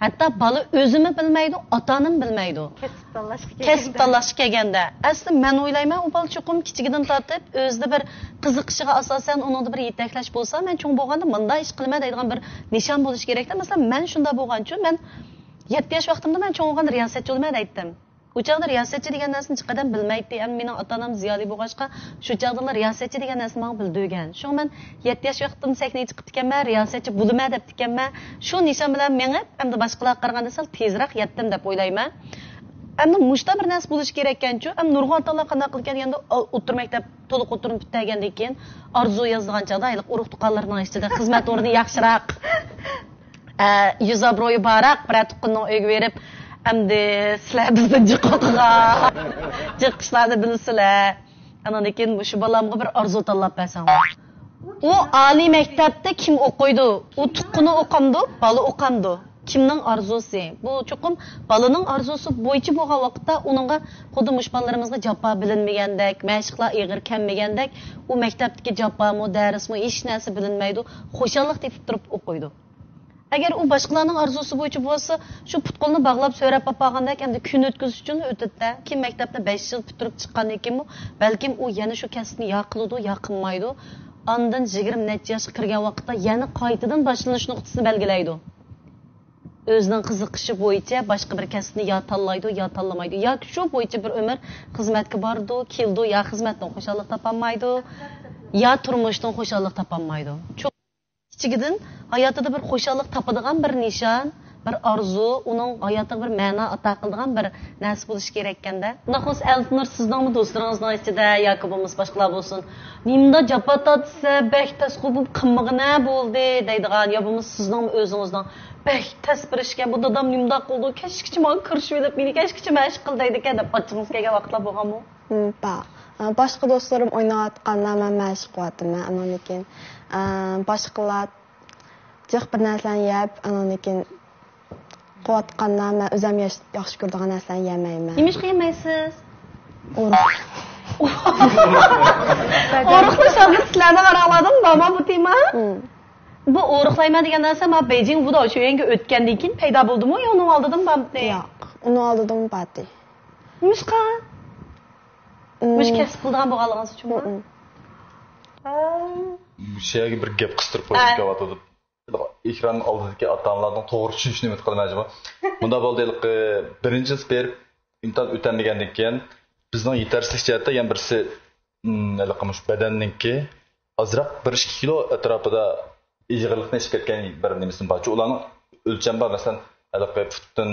ھەتتا بالا ئۆزىمۇ بىلمەيدۇ، ئاتا-ئانىمۇ بىلمەيدۇ. كەسىپ تاللاشقا كەلگەندە. كەسىپ تاللاشقا كەلگەندە. ئەسلى مەن ئويلايمەن، ئۇ بالا چوقۇم كىچىكىدىن تارتىپ ئۆزىدە بىر قىزىقىشىغا ئاساسەن ئۇنىڭدا بىر يېتەكلەش بولسا، مەن چوڭ بولغاندا مۇنداق ئىش قىلىمەن دەيدىغان بىر نىشان بولۇشى كېرەكتە. مەسىلەن، مەن شۇنداق بولغانچۇ، مەن يەتتە ياش ۋاقتىمدا مەن چوڭ بولغاندا رىياسەتچى بولىمەن دەيتتىم. ئۇ چاغدا رىياسەتچى دېگەن نەرسىنى ھېچقاچان بىلمەيتتى. ئەمما مېنىڭ ئاتا-ئانام زىيالىي بولغاچقا، شۇ چاغدىلا رىياسەتچى دېگەن نەرسىنى ماڭا بىلدۈرگەن. شۇڭا مەن يەتتە ياش ۋاقتىمدا سەھنىگە چىقىپتىكەنمەن، رىياسەتچى بولىمەن دەپتىكەنمەن. شۇ نىشان بىلەن مېڭىپ، ئەمدى باشقىلارغا قارىغاندا سەل تېزرەك يەتتىم دەپ ئويلايمەن. ئەمدى مۇشتا بىر نەرسە بولۇشى كېرەككەنچۇ، ئەمدى نۇرغۇن ئاتا-ئانىلار قانداق قىلىدىكەن دېگەندە، ئا-، ئوتتۇرا مەكتەپ، تولۇق ئوتتۇرىنى پۈتتۈرگەندىن كېيىن ئارزۇ يازىدىغان چاغدا، ھېلىقى ئۇرۇق-تۇغقانلىرىنىڭ ئىچىدە خىزمەت ئورنى ياخشىراق، ئە، يۈز ئابرۇيى بارراق بىرەر تۇغقاننىڭ ئۆيىگە بېرىپ، ئەمدى سىلەر بىزدىن جىق ئوقۇغان، جىق ئىشلارنى بىلىسىلەر. ئانىڭدىن كېيىن مۇشۇ بالامغا بىر ئارزۇ تاللاپ بەرسەڭلار. ئۇ ئالىي مەكتەپتە كىم ئوقۇيدۇ؟ ئۇ تۇغقىنى ئوقامدۇ، بالا ئوقامدۇ؟ كىمنىڭ ئارزۇسى؟ بۇ چوقۇم بالىنىڭ ئارزۇسى بويىچە بولغان ۋاقىتتا ئۇنىڭغا خۇددى مۇشۇ بالىلىرىمىزغا جاپا بىلىنمىگەندەك، مەشىقلەر ئېغىر كەلمىگەندەك، ئۇ مەكتەپتىكى جاپامۇ، دەرسمۇ، ھېچ نەرسە بىلىنمەيدۇ، خۇشاللىق تېپىپ تۇرۇپ ئوقۇيدۇ. ئەگەر ئۇ باشقىلارنىڭ ئارزۇسى بويىچە بولسا، شۇ پۇت-قولىنى باغلاپ سۆرەپ ئاپارغاندەك، ئەمدى كۈن ئۆتكۈزۈش ئۈچۈن ئۆتىدىدە. كېيىن مەكتەپنى بەش يىل پۈتتۈرۈپ چىققاندىن كېيىنمۇ، بەلكىم ئۇ يەنە شۇ كەسىپنى يا قىلىدۇ، يا قىلمايدۇ. ئاندىن يىگىرمە نەچچە ياشقا كىرگەن ۋاقىتتا يەنە قايتىدىن باشلىنىش نۇقتىسىنى بەلگىلەيدۇ. ئۆزىنىڭ قىزىقىشى بويىچە باشقا بىر كەسىپنى يا تاللايدۇ، يا تاللىمايدۇ. ياكى شۇ بويىچە بىر ئۆمۈر خىزمەتكە بارىدۇ، كېلىدۇ، يا خىزمەتتىن خۇشاللىق تاپالمايدۇ، يا تۇرمۇشتىن خۇشاللىق تاپالمايدۇ. چوقۇم ئىچىگىدىن ھاياتىدا بىر خۇشاللىق تاپىدىغان بىر نىشان، بىر ئارزۇ، ئۇنىڭ ھاياتىغا بىر مەنا ئاتا قىلىدىغان بىر نەرسە بولۇشى كېرەككەندە. ئۇنداق بولسا، ئەلتىنۇر، سىزنىڭمۇ دوستلىرىڭىزنىڭ ئىچىدە ياكى بولمىسا باشقىلار بولسۇن، نېمىدا جاپا تارتسا، بەك تەس قوپۇپ قىلمىغىنە بولدى دەيدىغان، يا بولمىسا سىزنىڭمۇ ئۆزىڭىزنىڭ بەك تەس بىر ئىشكەن، بۇ دادام نېمىنداق قىلىدۇ، كەچكىچە ماڭا كىرىشىۋېلىپ، مېنى كەچكىچە مەشىق قىل دەيدىكەن دەپ ئاچچىقىڭىز كەلگەن ۋاقىتلار بولغانمۇ؟ م، بار. ئە، باشقا دوستلىرىم ئويناۋاتقاندا مەن مەشىق قىلىۋاتىمەن. ئاندىن كېيىن، ئە، باشقىلار جىق بىر نەرسىلەرنى يەپ، ئاندىن كېيىن قىلىۋاتقاندا مەن ئۆزۈم ياش-، ياخشى كۆرىدىغان نەرسىلەرنى يېمەيمەن. نېمىشقا يېمەيسىز؟ ئورۇق. ئورۇقنى شاگىرتلارنى قاراڭلاردىمۇ بارما بۇ تېما؟ م. بۇ ئورۇقلايمەن دېگەن نەرسە ما بېيجىڭ ۋۇدا شۆيۈەنگە ئۆتكەندىن كېيىن پەيدا بولدىمۇ يا ئۇنىڭ ئالدىدىمۇ بارمىدى؟ ياق، ئۇنىڭ ئالدىدىمۇ بارتى. نېمىشقا؟ م. مۇشۇ كەسىپ قىلىدىغان بولغانلىقىڭىز ئۈچۈنمۇ؟ م-م. ھە. شۇ يەرگە بىر گەپ قىستۇرۇپ قويۇپ ھە. كېلىۋاتىدۇ. ئېكران ئالدىدىكى ئاتا-ئانىلارنىڭ توغرا چۈشىنىشىنى ئۈمىد قىلىمەن، جۇمۇ. مۇنداق بولدى، ھېلىقى بىرىنچى سىنىپ بېرىپ ئىمتىھان ئۆتەلمىگەندىن كېيىن، بىزنىڭ يېتەرسىزلىك جەھەتتە يەنە بىرسى، م، ھېلىقى مۇشۇ بەدەننىڭكى ئازراق بىر ئىككى كىلو ئەتراپىدا ئېغىرلىقنى ئېشىپ كەتكەن بىر نېمىسىمۇ بارچۇ. ئۇلارنىڭ ئۆلچەم بار، مەسىلەن، ھېلىقى پۇتتىن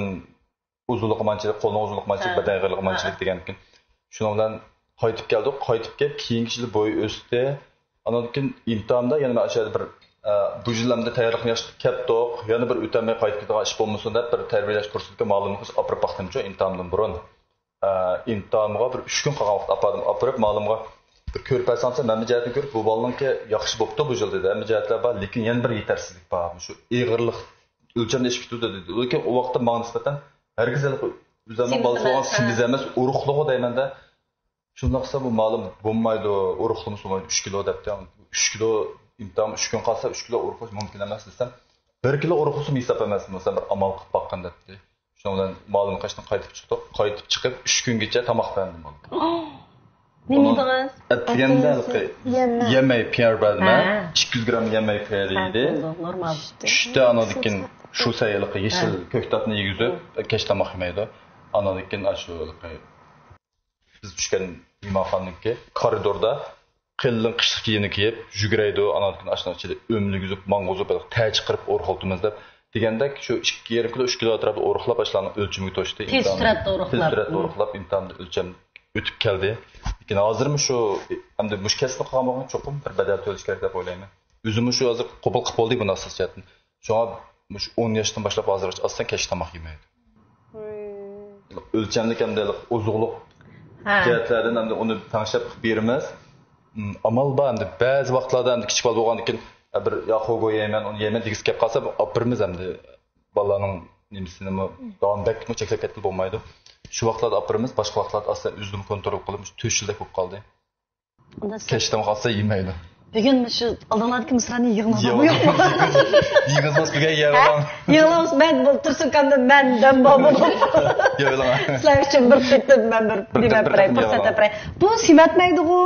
ئۇزۇنلۇقى مانچىلىك، قولنىڭ ئۇزۇنلۇقى مانچىلىك، ھە. بەدەن ئېغىرلىقى ھە. مانچىلىك دېگەنكىن. شۇنىڭ بىلەن قايتىپ كەلدۇق. قايتىپ كېلىپ، كېيىنكى يىلى بويى ئۆستى. ئاندىن كېيىن ئىمتىھاندا يەنە مەن ئاشۇ يەردە بىر، ئە، بۇ يىل ئەمدى تەييارلىقنى ياخشى كەتتۇق. يەنە بىر ئۆتەلمەي قايتىپ كېتىدىغان ئىش بولمىسۇن دەپ، بىر تەربىيەلەش كۇرسىدىكى مۇئەللىمنىڭ ئاپىرىپ باقتىمچۇ ئىمتىھاندىن بۇرۇن. ئە، ئىمتىھانغا بىر ئۈچ كۈن قالغان ۋاقىتتا ئاپاردىم. ئاپىرىپ مۇئەللىمغا بىر كۆرۈپ بەرسەڭ، سەن ھەممە جەھەتتىن كۆرۈپ، بۇ بالىنىڭكى ياخشى بوپتۇ بۇ يىل دېدى. ھەممە جەھەتلەر بار، لېكىن يەنە بىر يېتەرسىزلىك بار. شۇ ئېغىرلىق ئۆلچەمدە ئېشىپ كېتىۋاتىدۇ دېدى. لېكىن ئۇ ۋاقىتتا ماڭا نىسبەتەن ھەرگىز ھېلىقى ئۆزۈمنىڭ سىمىز بالىسى بولغان ئەمەس، ھە. سىمىز ئەمەس، ئورۇقلىغۇ دەيمەن-دە. شۇنداق قىلسا بۇ مالىم بولمايدۇ، ئورۇقلىمىسا بولمايدۇ، ئۈچ كىلو دەپتۇ. ئۈچ كىلو ئىمتىھان، ئۈچ كۈن قالسا ئۈچ كىلو ئورۇقلاش مۇمكىن ئەمەس دېسەم، بىر كىلو ئورۇقلىسىمۇ ھېساب ئەمەسمۇ، سەن بىر ئامال قىلىپ باققىن دەپتۇ. شۇنىڭ بىلەن مالىم قېشىدىن قايتىپ چىقتۇق. قايتىپ چىقىپ ئۈچ كۈنگىچە تاماق بەرمىدىم بالىغا. نېمە يېدىڭىز؟ ئەتىگەندە ھېلىقى يەمەي. يەمەي پىياز بەردىم، ھە. ھە. ئىككى يۈز گرام يەمەي پىياز يېدى. ھە، بولدى، نورمال. چۈشتە ئانىدىن كېيىن شۇ سەي ھېلىقى يېشىل ھە. كۆكتاتنى يېگۈزۈپ، ھە. كەچ تاماق يېمەيدۇ. ئانىدىن كېيىن ئاشۇ ھېلىقى بىز چۈشكەن مېھمانخانىنىڭكى كارىدوردا قېلىن قىشلىق كىيىمنى كىيىپ، يۈگۈرەيدۇ، ئانىڭدىن كېيىن ئاشۇنىڭ ئىچىدە ئۆملىگۈزۈپ، ماڭغۇزۇپ، تەر چىقىرىپ ئورۇقلىتىمىز دەپ دېگەندەك، شۇ ئىككى يېرىم كىلو، ئۈچ كىلو ئەتراپىدا ئورۇقلاپ، ئاشۇلارنىڭ ئۆلچىمىگە توشتى. تېز سۈرئەتتە ئورۇقلاپ. تېز سۈرئەتتە ئورۇقلاپ، ئىمتىھاندا ئۆلچەم ئۆتۈپ كەلدى. لېكىن ھازىرمۇ شۇ، ئەمدى مۇشۇ كەسىپنى قىلغان بولغان چوقۇم بىر بەدەل تۆلەش كېرەك دەپ ئويلايمەن. ئۆزۈممۇ شۇ ھازىر قوبۇل قىلىپ بولدى بۇ ناسىز جەھەتتىن. شۇڭا مۇشۇ ئون ياشتىن باشلاپ ھازىرغىچە ئاستا كەچ تاماق يېمەيدۇ. ئۆلچەملىك ھەمدە ئوزۇقلۇق ھە. جەھەتلەردىن ھەمدە ئۇنى تەڭشەپ قىلىپ بېرىمىز. م، ئامال بار ئەمدى بەزى ۋاقىتلاردا ئەمدى كىچىك بالا بولغاندىن كېيىن، «بىر ياخۇگو يەيمەن، ئۇنى يەيمەن» دېگۈسى كېلىپ قالسا، ئاپىرىمىز ئەمدى بالىنىڭ نېمىسىنىمۇ داۋام بەكمۇ چەكلەپ كەتكىلى بولمايدۇ. شۇ ۋاقىتلاردا ئاپىرىمىز، باشقا ۋاقىتلاردا ئاستا ئۆزىمۇ كونترول قىلىپ، مۇشۇ تۆت يىلدەك بولۇپ قالدى. كەچ تاماق ئالسا يېمەيدۇ. بۈگۈن مۇشۇ ئالدىڭلاردىكى مىسرانى يىغىڭلار. يىغىڭلار. يىغىڭلار بۈگۈن يىغىڭلار. يىغىڭلار، مەن بولتۇرسۇن كامدا مەن دەم بولۇپ. يىغىڭلار. سىلەر ئۈچۈن بىر قېتىم مەن بىر بىر دېمەپ قېتىم بېرەي، بىر قېتىم پۇرسەت يىغىڭلار. بېرەي. بۇ سېمەتمەيدىغۇ.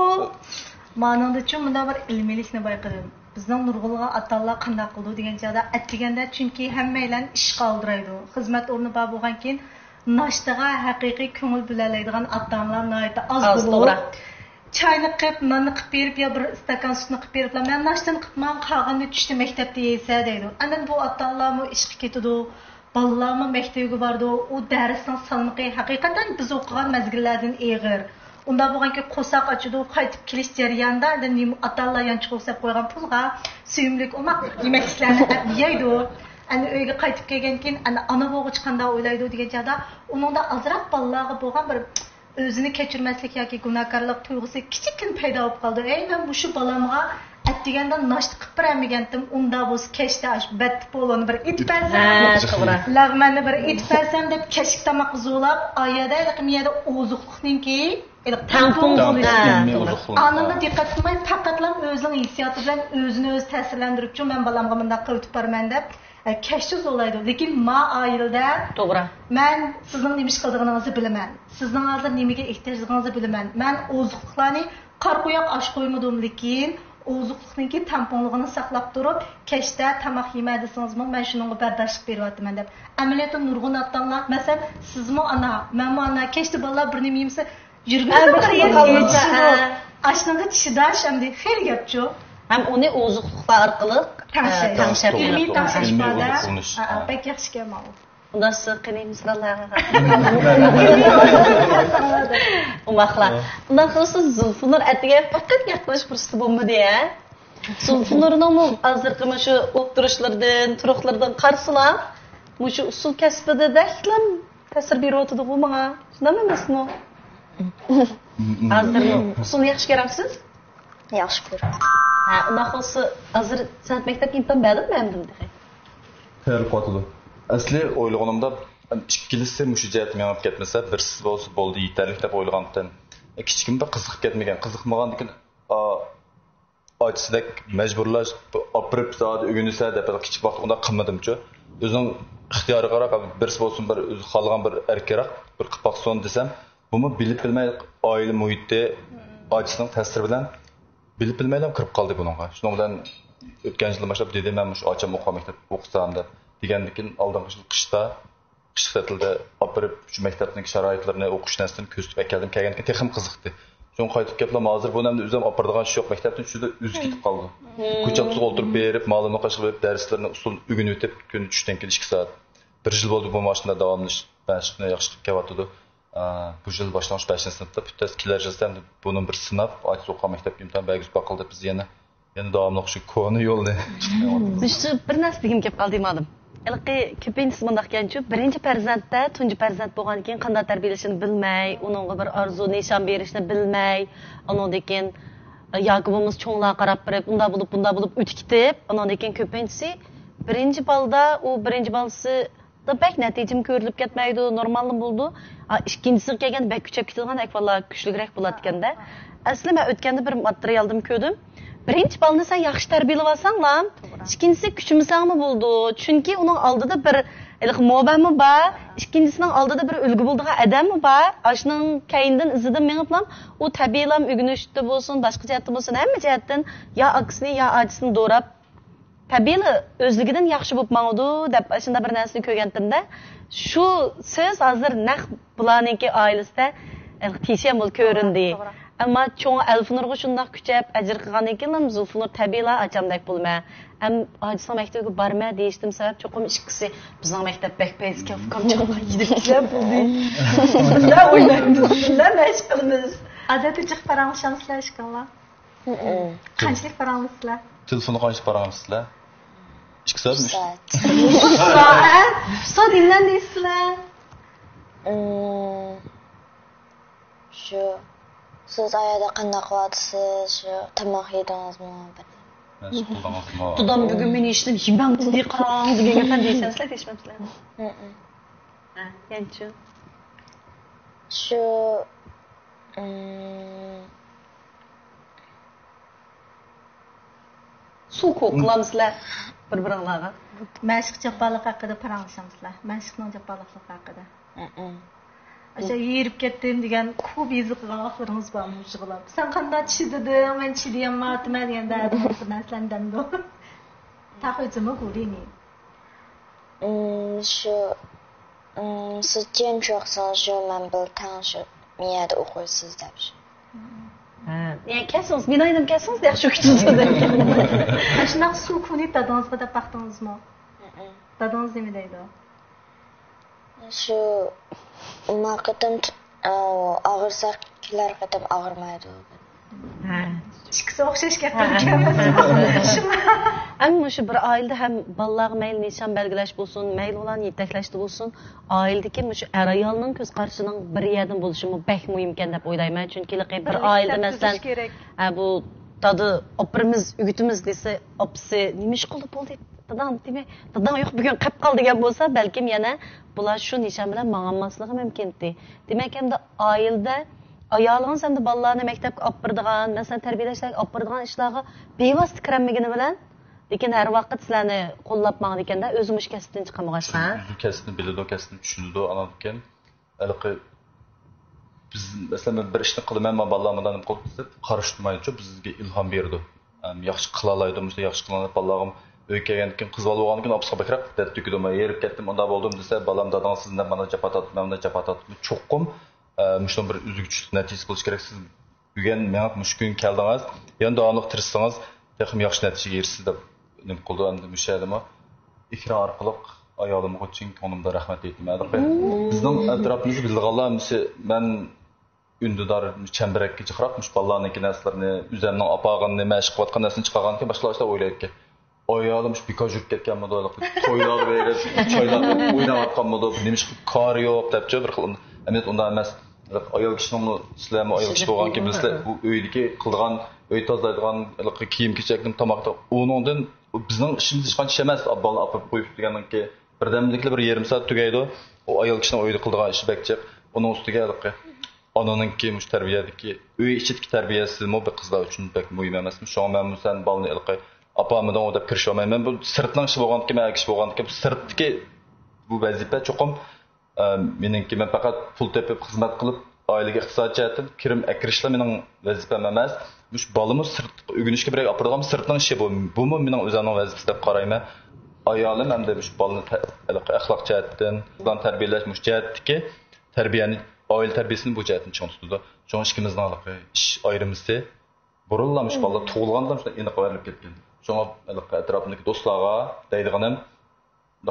مانىڭدىچۇ مۇنداق بىر ئىلمىيلىكنى بايقىدىم. بىزنىڭ نۇرغۇنلىغان ئاتا-ئانىلار قانداق قىلىدۇ دېگەن چاغدا، ئەتىگەندە چۈنكى ھەممەيلەن ئىشقا ئالدىرايدۇ. خىزمەت ئورنى بار بولغانكىن، ناشتىغا ھەقىقىي كۆڭۈل بۆلەلەيدىغان ئاتا-ئانىلار ناھايىتى ئاز ئاز، بولۇپ، توغرا. چاينى قىپ، ناننى قىپ بېرىپ يا بىر ئىستاكان سۈتنى قىپ بېرىپلا، مەن ناشتىنى قىپمەن، قالغىنىنى چۈشتە مەكتەپتە يەيسە دەيدۇ. ئاندىن بۇ ئاتا-ئانىلارمۇ ئىشقا كېتىدۇ، بالىلارمۇ مەكتىۋىگە بارىدۇ. ئۇ دەرسنىڭ سالمىقى ھەقىقەتەن بىز ئوقۇغان مەزگىللەردىن ئېغىر. ئۇنداق بولغانكى قورساق ئاچىدۇ، قايتىپ كېلىش جەريانىدا ئاندىن نېمە ئاتا-ئانىلار يانچۇقىغا سېلىپ قويغان پۇلغا سۆيۈملۈك ئوماق يېمەكلىكلەرنى ئەپ يەيدۇ. ئەنە ئۆيگە قايتىپ كەلگەندىن كېيىن ئەنە ئانا بولغۇچە قانداق ئويلايدۇ دېگەن چاغدا ئۇنىڭدا ئازراق بالىلارغا بولغان بىر ئۆزىنى كەچۈرمەسلىك ياكى گۇناھكارلىق تۇيغۇسى كىچىككىنە پەيدا بولۇپ قالىدۇ. ئەي، مەن مۇشۇ بالامغا ئەتىگەندە ناشتا قىلىپ بېرەلمىگەنتىم، ئۇنداق بولسا كەچتە ئاشۇ بەتتە پولۇنى بىر ئېتىپ بەرسەم، ھە، توغرا. لەغمەننى بىر ئېتىپ بەرسەم دەپ كەچلىك تاماققا زورلاپ، ئا يەردە ھېلىقى مۇ يەردە ئوزۇقلۇقنىڭكى ھېلىقى تەڭپۇڭ تەڭپۇڭ بولۇش. بولۇش. ھە، مىللىي توغرا. ئوزۇقلۇق. ئانىڭغا دىققەت قىلماي، پەقەتلا ئۆزىنىڭ ھېسسىياتى بىلەن ئۆزىنى ئۆزى تەسىرلەندۈرۈپچۇ، مەن بالامغا مۇنداق قىلىۋېتىپ بارىمەن دەپ، ئە، كەچتە زورلايدۇ. لېكىن ما ئائىلىدە توغرا. مەن سىزنىڭ نېمە ئىش قىلىدىغىنىڭىزنى بىلىمەن. سىزنىڭ ھازىر نېمىگە ئېھتىياجلىقىڭىزنى بىلىمەن. مەن ئوزۇقلۇقلارنى قارا قويۇق ئاش قويمىدىم، لېكىن ئوزۇقلۇقنىڭكى تەڭپۇڭلۇقىنى ساقلاپ تۇرۇپ، كەچتە تاماق يېمە دېسىڭىزمۇ، مەن شۇنىڭغا بەرداشلىق بېرىۋاتىمەن دەپ. ئەمەلىيەتتە نۇرغۇن ئاتا-ئانىلار، مەسىلەن، سىزمۇ ئانا، مەنمۇ ئانا، كەچتە بالىلار بىر نېمە يېمىسە، يۈرىكىمىز ھە، بىر بىر خىل يېرىگە قالمىسا، يېتىشىدۇ. ھە. ئاشنىڭغا چىداش ئەمدى خېلى گەپچۇ. ھەم ئۇنى ئوزۇقلۇقلار ئارقىلىق، تەڭشەش. ئە، تەڭشەپ ئىلمىي بولىدۇ. تەڭشەش ئىلمىي ئىپادە. ئوزۇقلىنىش. ھە، ھە، ھە. بەك ياخشى ئىكەن ماۋۇ. ئۇنداق سىز قېنى مىسرالارغا. ئوماقلا. ھە. ئۇنداق قىلسا زۇلفىنۇر ئەتىگە پەقەت گەپ قىلىش پۇرسىتى بولمىدى، ھە؟ زۇلفىنۇرنىڭمۇ ھازىرقى مۇشۇ ئولتۇرۇشلىرىدىن، تۇرۇقلىرىدىن قارىسىلا، مۇشۇ ئۇسسۇل كەسپىدە بەكلا تەسىر بېرىۋاتىدىغۇ ماڭا. شۇنداق ئەمەسمۇ؟ ھازىرمۇ ئۇسسۇلنى ياخشى كۆرەمسىز؟ ياخشى كۆرىمەن. ھە، ئۇنداق بولسا، ھازىر سەنئەت مەكتەپكە ئىمتىھان بەردىڭمۇ، ئەمدىمۇ تېخى؟ تەييارلىق قىلىۋاتىدۇ. ئەسلى ئويلىغىنىمدا، ئىككىلىسى مۇشۇ جەھەتتە مېڭىپ كەتمىسە، بىرسى بولسا بولدى، يېتەرلىك دەپ ئويلىغانتىم. كىچىكىمدە قىزىقىپ كەتمىگەن. قىزىقمىغاندىكىن، ئا، ئاچىسىدەك مەجبۇرلاش، ئاپىرىپ زادى ئۆگىنىسە دەپ، كىچىك ۋاقىتتا ئۇنداق قىلمىدىمچۇ. ئۆزىنىڭ ئىختىيارىغا قاراپ، بىرسى بولسۇن، بىر ئۆزى خالىغان بىر ئەركىنراق بىر قىلىپ باقسۇن دېسەم، بۇمۇ بىلىپ بىلمەي ئائىلە مۇھىتى، ئاچىسىنىڭ تەسىرى بىلەن بىلىپ بىلمەيلا كىرىپ قالدى بۇنىڭغا. شۇنىڭ بىلەن ئۆتكەن يىلدىن باشلاپ دېدى، مەن مۇشۇ ئاچام ئوقۇغان مەكتەپتە ئوقۇسام دەپ. دېگەندىن كېيىن ئالدىنقى يىل قىشتا، قىشلىق تەتىلدە ئاپىرىپ، شۇ مەكتەپنىڭ شارائىتلىرىنى، ئوقۇش نەرسىلىرىنى كۆرسىتىپ ئەكەلدىم. كەلگەندىن كېيىن تېخىمۇ قىزىقتى. شۇڭا قايتىپ كېلىپلا، ھازىر بۇنى ئەمدى ئۆزۈم ئاپىرىدىغان ئىش يوق، مەكتەپتىن چۈشىدۇ، ئۆزى كېتىپ قالىدۇ. كوچا تۇزغا ئولتۇرۇپ بېرىپ، مۇئەللىمنىڭ قېشىغا بېرىپ، دەرسلىرىنى ئۇسسۇل ئۆگىنىۋېتىپ، كۈندە چۈشتىن كېيىن ئىككى سائەت. بىر يىل بولدى بۇ ماشىنىدا داۋاملىشىپ، مەشىقنى ياخشى قىلىپ كېلىۋاتىدۇ. ئا، بۇ يىل باشلانغۇچ بەشىنچى سىنىپتا پۈتتۈرۈپ، كېلەر يىلسا ئەمدى بۇنى بىر سىناپ، ئاچىسى ئوقۇغان مەكتەپكە ئىمتىھان بەرگۈزۈپ باققىلى دەپ، بىز يەنە، يەنە داۋاملىق شۇ كونا يولنى. بىز شۇ بىر نەرسە دېگۈم كېلىپ قالدى، مالىم. ھېلىقى كۆپىنچىسى مۇنداق ئىكەنچۇ، بىرىنچى پەرزەنتتە، تۇنجى پەرزەنت بولغاندىن كېيىن قانداق تەربىيەلىشىنى بىلمەي، ئۇنىڭغا بىر ئارزۇ نىشان بېرىشنى بىلمەي، ئۇنىڭدىن كېيىن، ياكى بولمىسا چوڭلارغا قاراپ بېرىپ، ئۇنداق بولۇپ، بۇنداق بولۇپ ئۆتۈپ كېتىپ، ئۇنىڭدىن كېيىن كۆپىنچىسى بىرىنچى بالىدا، ئۇ بىرىنچى بالىسى بەك نەتىجىمۇ كۆرۈلۈپ كەتمەيدۇ، نورماللا بولىدۇ. ئا، ئىككىنچىسىگە كەلگەندە بەك كۈچەپ كېتىدىغان ئەھۋاللار كۈچلۈكرەك بولاتتىكەندە. ئەسلى مەن ئۆتكەندە بىر ماتېرىيالدىمۇ كۆردۈم. بىرىنچى بالىنى سەن ياخشى تەربىيەلىۋالساڭلا، توغرا. ئىككىنچىسىگە كۈچىمىسەڭمۇ بولىدۇ. چۈنكى ئۇنىڭ ئالدىدا بىر ھېلىقى مۇئەللىمى بار، ئىككىنچىسىنىڭ ئالدىدا بىر ئۈلگە بولىدىغان ئادەممۇ بار. ئاشۇنىڭ كەينىدىن، ئىزىدىن مېڭىپلا، ئۇ تەبىئىيلا ئۆگىنىشتە بولسۇن، باشقا جەھەتتە بولسۇن، ھەممە جەھەتتىن يا ئاكىسىنى، يا ئاچىسىنى دوراپ، تەبىئىيلا ئۆزلۈكىدىن ياخشى بولۇپ ماڭىدۇ دەپ ئاشۇنداق بىر نەرسىنى كۆرگەنتىمدە، شۇ سۆز ھازىر نەق بۇلارنىڭكى ئائىلىسىدە تېشەم بولۇپ كۆرۈندى. توغرا، توغرا. ئەمما چوڭى ئەلفىنۇرغا شۇنداق كۈچەپ ئەجىر قىلغاندىن كېيىنلا زۇلفىنۇر تەبىئىيلا ئاچامدەك بولىمەن. ئەم، ئاچىسىنىڭ مەكتىپىگە بارىمەن دېيىشتىن سەۋەب چوقۇم ئىككىسى بىزنىڭ مەكتەپ بەك پەيزى ئۇكام چىقىپ يېتىپسىلەر بولدى. شۇنداق ئوينايمىز، شۇنداق مەشىق قىلىمىز. ئادەتتە جىق پاراڭلىشامسىلەر ئىشقىللا؟ قانچىلىك پاراڭلىشىسىلەر؟ تېلېفوندا قانچىلىك پاراڭلىشىسىلەر؟ ئىككى سائەتمۇ؟ ئىككى سائەت. سائەت. سائەت ئىللەن دەيسىلەر. ئىم، شۇ، سىز ئايەردە قانداق قىلىۋاتىسىز؟ شۇ، تاماق يېدىڭىزمۇ؟ بىر مەشىق قىلدىڭىزمۇ؟ دادام بۈگۈن مېنى ھېچنېمە يېمەڭ دېدى، قاراڭ دېگەن گەپلەرنى دەيسەنسىلەر، دېيىشمەپسىلەر؟ ھە، يەنىچۇ؟ شۇ، ئىم، سۇ كوك قىلامسىلەر بىر-بىرىڭلارغا؟ مەشىق جاپالىق ھەققىدە پاراڭلىشامسىلەر؟ مەشىقنىڭ جاپالىقلىقى ھەققىدە. ئاشۇ ھېرىپ كەتتىم دېگەن كوبى يېزىق قىلغان ۋاقىتلىرىڭىز بارمۇ مۇشۇغىلا؟ سەن قانداق چىدىدىڭ؟ مەن چىدىيالمايتتىم دېگەندە بىر نەرسىلەرنى دەمدۇ؟ تاخۇيزىمۇ گۇرىنى. ئىم، شۇ ئىم، سىز جىم چوقسىڭىز شۇ مەن بىلەن تەڭ شۇ مىيەدە ئوقۇيسىز دەپ شۇ. ھە، يەنى كەلسىڭىز، مېنىڭ يېنىمغا كەلسىڭىز ياخشى ئۆتىدۇ دەيدىكەن. شۇنداق سۇ كونى دادىڭىزغا دەپ باقتىڭىزمۇ؟ دادىڭىز نېمە دەيدۇ؟ شۇ ما قېتىم ئاغرىسا كېلەر قېتىم ئاغرىمايدۇ. ھە. ئىككىسى ئوخشاش گەپ. ئەڭ مۇشۇ بىر ئائىلىدە ھەم بالىلارغا مەيلى نىشان بەلگىلەش بولسۇن، مەيلى ئۇلارنى يېتەكلەشتە بولسۇن، ئائىلىدىكى مۇشۇ ئەر ئايالنىڭ كۆز قارىشىنىڭ بىر يەردىن بولۇشىمۇ بەك مۇھىمكەن دەپ ئويلايمەن. چۈنكى ھېلىقى بىر ئائىلىدە مەسىلەن، ھە، بۇ دادا ئاپىرىمىز ئۆگىتىمىز دېسە، ئاپىسى نېمە ئىش قىلدى بولدى، دادام دېمەك، داداڭ يوق بۈگۈن قېپ قال دېگەن بولسا، بەلكىم يەنە بۇلار شۇ نىشان بىلەن ماڭالماسلىقى مۇمكىن ئىدى. دېمەك، ئەمدى ئائىلىدە ئايالىڭىز ھەمدە بالىلارنى مەكتەپكە ئاپىرىدىغان، مەسىلەن، تەربىيەلەشلەرگە ئاپىرىدىغان ئىشلارغا بىۋاسىتە كىرەلمىگىنى بىلەن، لېكىن ھەر ۋاقىت سىلەرنى قوللاپ ماڭىدىكەندە، ئۆزى مۇشۇ كەسىپتىن چىقالمىغاچقا. ئۆزى كەسپىنى بىلىدۇ، كەسپىنى چۈشىنىدۇ، ئاناندىن كېيىن ھېلىقى بىز، مەسىلەن، مەن بىر ئىشنى قىلىمەن، مانا بالىلار مۇنداق نېمە قىلىدۇ دېسە، قارشى تۇرمايدۇ، بىزگە ئىلھام بېرىدۇ. ئەم، ياخشى قىلالايدۇ، مۇشۇنداق ياخشى قىلىڭلار، بالىلارغىمۇ ئۆيگە كەلگەندىن كېيىن، قىز بالا بولغاندىن كېيىن ئاپىسىغا بەكرەك دەرد تۆكىدۇ. مەن ھېرىپ كەتتىم، ئۇنداق بولدۇم دېسە، بالام، دادىڭىز سىزدىن مانا جاپا تارتتى، مەن مۇنداق جاپا تارتتىم. چوقۇم ئە، مۇشۇنىڭ بىر ئۈزۈك چۈشلۈك نەتىجىسى بولۇشى كېرەك. سىز بۈگۈن مېڭىپ مۇشۇ كۈنگە كەلدىڭىز، يەنە داۋاملىق تىرىشسىڭىز، تېخىمۇ ياخشى نەتىجىگە ئېرىشىسىز دەپ نېمە قىلدى. ئەمدى مۇشۇ يەردىمۇ ئېكران ئارقىلىق ئايالىمغا چىن كۆڭلۈمدىن رەھمەت ئېيتىمەن. بىزنىڭ ئەتراپىمىزدا بىلىدىغانلار، مەن ئۈندىدار چەمبىرەككە جىقراق مۇشۇ بالىلارنىڭكى نەرسىلىرىنى، ئۆزەمنىڭ ئاپارغىنىنى، مەشىق قىلىۋاتقان نەرسىنى چىقارغاندىكىن باشقىلار ئاشۇنداق ئويلايدىكەن. ئايالىم شۇ بىكار يۈرۈپ كەتكەنمىدۇ، تويلارغا بېرىپ، چايلاردا ئويناۋاتقانمىدۇ، نېمىشقا كارى يوق دەپچۇ بىر خىل. ئەمەلىيەت ئۇنداق ئەمەس. ئايال كىشىنىڭمۇ، سىلەرمۇ ئايال كىشى بولغانكىن بىلىسىلەر، ئۇ ئۆيدىكى قىلىدىغان، ئۆي تازىلايدىغان، كىيىم كېچەكنى، تاماق، ئۇنىڭدىن بىزنىڭ ئىشىمىز ھېچقانچە ئىش ئەمەس. بالىنى ئاپىرىپ قويۇپ دېگەنكى بىردەملىكلا بىر يېرىم سائەت تۈگەيدۇ. ئۇ ئايال كىشىنىڭ ئۆيدە قىلىدىغان ئىشى بەك جىق. ئۇنىڭ ئۈستىگە ھېلىقى ئانىنىڭكى مۇشۇ تەربىيەدىكى، ئۆي ئىچىدىكى تەربىيەسىمۇ بىر قىزلار ئۈچۈن بەك مۇھىم ئەمەسمۇ؟ شۇڭا مەنمۇ سەن بالىنى ھېلىقى ئاپارمىدىڭغۇ دەپ كىرىشىۋالمايمەن. بۇ سىرتنىڭ ئىشى بولغاندىكىن، مەن ئەر كىشى بولغاندىكىن، بۇ سىرتتىكى بۇ ۋەزىپە چوقۇم، ئە، مېنىڭكى، مەن پەقەت پۇل تېپىپ خىزمەت قىلىپ، ئائىلىگە ئىقتىسادىي جەھەتتىن كىرىم ئەكىرىشلا مېنىڭ ۋەزىپەم ئەمەس. مۇشۇ بالىمۇ سىرتقا ئۆگىنىشكە بېرەي ئاپىرىدىغان سىرتنىڭ ئىشى بۇ. بۇمۇ مېنىڭ ئۆزۈمنىڭ ۋەزىپىسى دەپ قارايمەن. ئايالىم ئەمدى مۇشۇ بالىنى تە-، ئەخلاق جەھەتتىن، بالىنى تەربىيەلەش مۇشۇ جەھەتتىكى تەربىيەنى، ئائىلە تەربىيەسىنى بۇ جەھەتتىن چىڭ تۇتىدۇ. شۇڭا ئىككىمىزنىڭ ھېلىقى ئىش ئايرىمىسى بۇرۇنلا مۇشۇ بالىلار تۇغۇلغاندىن شۇنداق ئېنىق ئايرىلىپ كەتكەن. شۇڭا ھېلىقى ئەتراپىمدىكى دوستلارغا دەيدىغىنىم،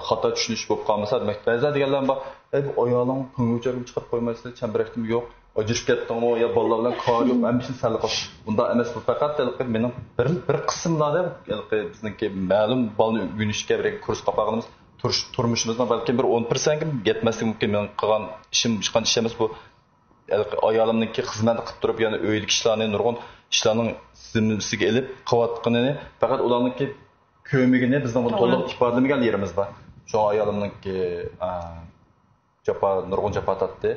خاتا چۈشىنىش بولۇپ قالمىسا، دېمەك، بەزىلەر دېگەنلەر بار، ئەي، بۇ ئايالىڭ كۆڭۈل چىقىرىپ قويمايسىلەر، چەمبىرەكتىمۇ يوق، ئاجرىشىپ كەتتىڭمۇ يا بالىلار بىلەن كارى يوق، ھەممە ئىشنى سەل قىل. بۇنداق ئەمەس، بۇ پەقەت ھېلىقى مېنىڭ بىر، بىر قىسىملاردا ھېلىقى بىزنىڭكى مەلۇم بالىنى ئۆگىنىشكە بىر كۇرسقا ئاپارغىنىمىز تۇرۇش-، تۇرمۇشىمىزنىڭ بەلكىم بىر ئون پىرسەنتكە يەتمەسلىكى مۇمكىن. مېنىڭ قىلغان ئىشىم ھېچقانچە ئىش ئەمەس بۇ. ھېلىقى ئايالىمنىڭكى خىزمەتنى قىلىپ تۇرۇپ، يەنە ئۆيدىكى ئىشلارنى، نۇرغۇن ئىشلارنىڭ زىممىسىگە ئېلىپ قىلىۋاتقىنىنى پەقەت ئۇلارنىڭكى كۆرمىگىنى، بىزنىڭ بۇنى تولۇق ئىپادىلىمىگەن يېرىمىز بار. شۇڭا ئايالىمنىڭكى، ئا، جاپا، نۇرغۇن جاپا تارتتى.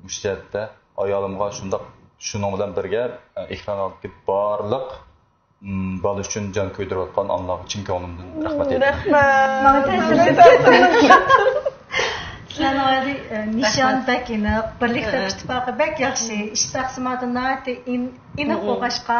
مۇشۇ جەھەتتە ئايالىمغا شۇنداق، شۇنىڭ بىلەن بىرگە، ئا، ئېكران ئالدىدىكى بارلىق، م، بالا ئۈچۈن جان كۆيدۈرۈۋاتقان ئانىلارغا چىن كۆڭلۈمدىن رەھمەت ئېيتىمەن. ماڭا تەسىر بەردى. سىلەرنىڭ ئايالى، ئە، نىشان بەك ئېنىق، بىرلىكتە ئىتتىپاقى بەك ياخشى، ئىش تەقسىماتى ناھايىتى ئېن-، ئېنىق بولغاچقا،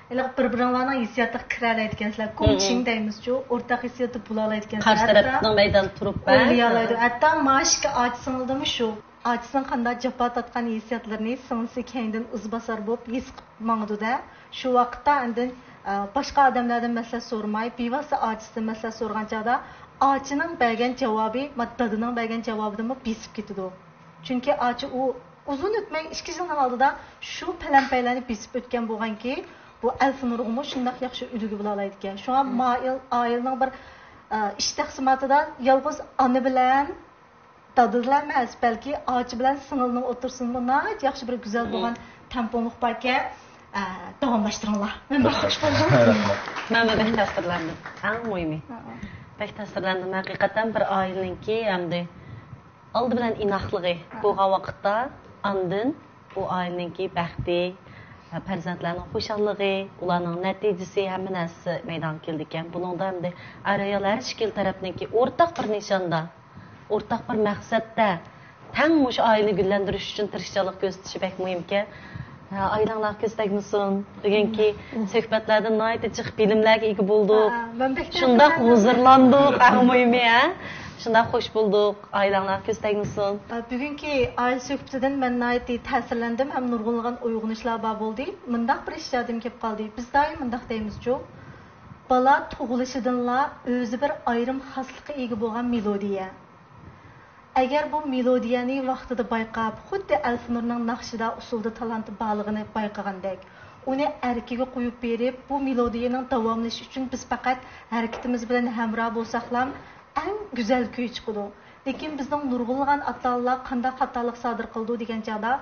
ھېلىقى بىر-بىرىڭلارنىڭ ھېسسىياتىغا كىرەلەيدىكەنسىلەر. كوڭچىڭ دەيمىزچۇ، ئورتاق ھېسسىياتتا بولالايدىكەنسىلەر. قارشى تەرەپنىڭ مەيدانىدا تۇرۇپ، ئويلىيالايدۇ. ھەتتا مانا ئىككى ئاچا سىڭىلدىمۇ شۇ. ئاچىسىنىڭ قانداق جاپا تارتقان ھېسسىياتلىرىنى سىڭلىسى كەينىدىن ئىزباسار بولۇپ ھېس قىلىپ ماڭىدۇ-دە. شۇ ۋاقىتتا ئاندىن، ئە، باشقا ئادەملەردىن مەسلىھەت سورىماي، بىۋاسىتە ئاچىسىدىن مەسلىھەت سورىغان چاغدا ئاچىنىڭ بەرگەن جاۋابى، ما، دادىنىڭ بەرگەن جاۋابىدىنمۇ بېسىپ كېتىدۇ. چۈنكى ئاچا ئۇ ئۇزۇن ئۆتمەي ئىككى يىلنىڭ ئالدىدا شۇ پەلەمپەيلەرنى بېسىپ ئۆتكەن بولغانكى، بۇ ئەلفىنۇرغىمۇ شۇنداق ياخشى ئۈلگە بولالايدىكەن. شۇڭا مائىل-، ئائىلىنىڭ بىر، ئە، ئىش تەقسىماتىدا يالغۇز ئانا بىلەن دادىلار ئەمەس، بەلكى ئاچا بىلەن سىڭىلنىڭ ئوتتۇرىسىدىمۇ ناھايىتى ياخشى بىر گۈزەل بولغان تەڭپۇڭلۇق باركەن. ئە، داۋاملاشتۇرۇڭلار. مەن بەك خوش بولدۇم. مەنمۇ بەك تەسىرلەندىم. ئەڭ مۇھىمى. بەك تەسىرلەندىم. ھەقىقەتەن بىر ئائىلىنىڭكى ئەمدى ئالدى بىلەن ئىناقلىقى بولغان ۋاقىتتا، ئاندىن ئۇ ئائىلىنىڭكى بەختى، پەرزەنتلەرنىڭ خۇشاللىقى، ئۇلارنىڭ نەتىجىسى، ھەممە نەرسىسى مەيدانغا كېلىدىكەن. بۇنىڭدا ئەمدى ئەر-ئايال ھەر ئىككىلا تەرەپنىڭكى ئورتاق بىر نىشاندا، ئورتاق بىر مەقسەتتە تەڭ مۇشۇ ئائىلىنى گۈللەندۈرۈش ئۈچۈن تىرىشچانلىق كۆرسىتىشى بەك مۇھىمكەن. ھە، ئائىلەڭلار كۆز تەگمىسۇن. بۈگۈنكى سۆھبەتلەردىن ناھايىتى جىق بىلىملەرگە ئىگە بولدۇق. شۇنداق ھۇزۇرلاندۇق، ئەڭ مۇھىمى، ھە. شۇنداق، خوش بولدۇق. ئائىلەڭلار كۆز تەگمىسۇن. بۈگۈنكى ئائىلە سۆھبىتىدىن مەن ناھايىتى تەسىرلەندىم ھەم نۇرغۇنلىغان ئويغىنىشلار بار بولدى. مۇنداق بىر ئىش يادىمغا كېلىپ قالدى. بىز دائىم مۇنداق دەيمىزچۇ، بالا تۇغۇلۇشىدىنلا ئۆزى بىر ئايرىم خاسلىققا ئىگە بولغان مېلودىيە. ئەگەر بۇ مېلودىيەنى ۋاقتىدا بايقاپ، خۇددى ئەلفىنۇرنىڭ ناخشىدا ئۇسسۇلدا تالانتى بارلىقىنى بايقىغاندەك، ئۇنى ئەركىگە قويۇپ بېرىپ، بۇ مېلودىيەنىڭ داۋاملىشىشى ئۈچۈن بىز پەقەت ھەرىكىتىمىز بىلەن ھەمراھ بولساقلام، ئەڭ گۈزەل كۈي چىقىدۇ. لېكىن بىزنىڭ نۇرغۇنلىغان ئاتا-ئانىلار قانداق خاتالىق سادىر قىلىدۇ دېگەن چاغدا،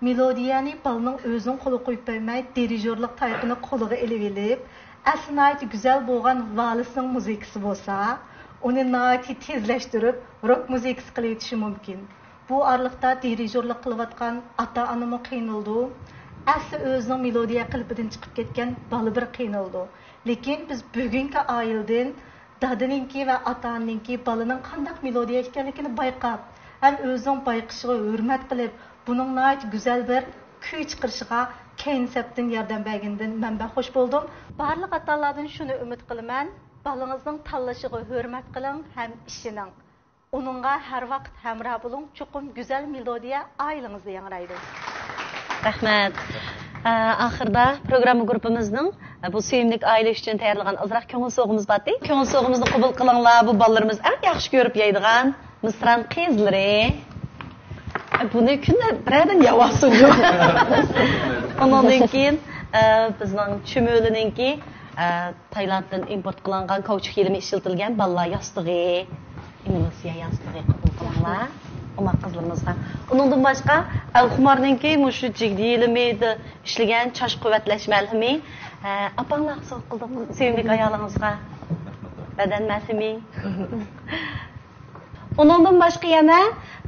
مېلودىيەنى بالىنىڭ ئۆزىنىڭ قولىغا قويۇپ بەرمەي، دىرىژورلۇق تايىقىنى قولىغا ئېلىۋېلىپ، ئەسلى ناھايىتى گۈزەل بولغان ۋالسنىڭ مۇزىكىسى بولسا، ئۇنى ناھايىتى تېزلەشتۈرۈپ، روك مۇزىكىسى قىلىۋېتىشى مۇمكىن. بۇ ئارىلىقتا دىرىژورلۇق قىلىۋاتقان ئاتا-ئانىمۇ قىينىلىدۇ. ئەسلى ئۆزىنىڭ مېلودىيە قېلىپىدىن چىقىپ كەتكەن بالا بىر قىينىلىدۇ. لېكىن بىز بۈگۈنكى ئائىلىدىن دادىنىڭكى ۋە ئاتا-ئانىنىڭكى بالىنىڭ قانداق مېلودىيە ئىكەنلىكىنى بايقاپ، ھەم ئۆزىنىڭ بايقىشىغا ھۆرمەت قىلىپ، بۇنىڭ ناھايىتى گۈزەل بىر كۈي چىقىرىشىغا كەينى سەپتىن ياردەم بەرگىنىدىن مەن بەك خوش بولدۇم. بارلىق ئاتا-ئانىلاردىن شۇنى ئۈمىد قىلىمەن، بالىڭىزنىڭ تاللىشىغا ھۆرمەت قىلىڭ ھەم ئىشىنىڭ. ئۇنىڭغا ھەر ۋاقىت ھەمراھ بولۇڭ، چوقۇم گۈزەل مېلودىيە ئائىلىڭىزدە ياڭرايدۇ. رەھمەت. ئە، ئاخىردا پروگرامما گۇرۇپپىمىزنىڭ، ئە، بۇ سۆيۈملۈك ئائىلە ئۈچۈن تەييارلىغان ئازراق كۆڭۈل سوۋغىمىز بارتى. كۆڭۈل سوۋغىمىزنى قوبۇل قىلىڭلار، بۇ بالىلىرىمىز ئەڭ ياخشى كۆرۈپ يەيدىغان مىسران قىزلىرى. ئە، بۇنى كۈندە بىرەردىن يەۋالسۇن. ئۇنىڭدىن كېيىن، ئە، بىزنىڭ چۈمۈلىنىڭكى، ئە، تايلاندتىن ئىمپورت قىلىنغان كاۋچۇك يېلىمى ئىشلىتىلگەن بالىلار ياستۇقى، ئېمۇلسىيە ياستۇقى قوبۇل قىلىڭلار ئوماق قىزلىرىمىزغا. ئۇنىڭدىن باشقا، ئەلخۇمارنىڭكى مۇشۇ جىگدە يېلىمىدە ئىشلىگەن چاچ قۇۋۋەتلەش مەلھىمى، ئە، ئاپاڭلارغا سوۋغا قىلدۇق، سۆيۈملۈك ئايالىڭىزغا. بەدەن مەلھىمى. ئۇنىڭدىن باشقا يەنە،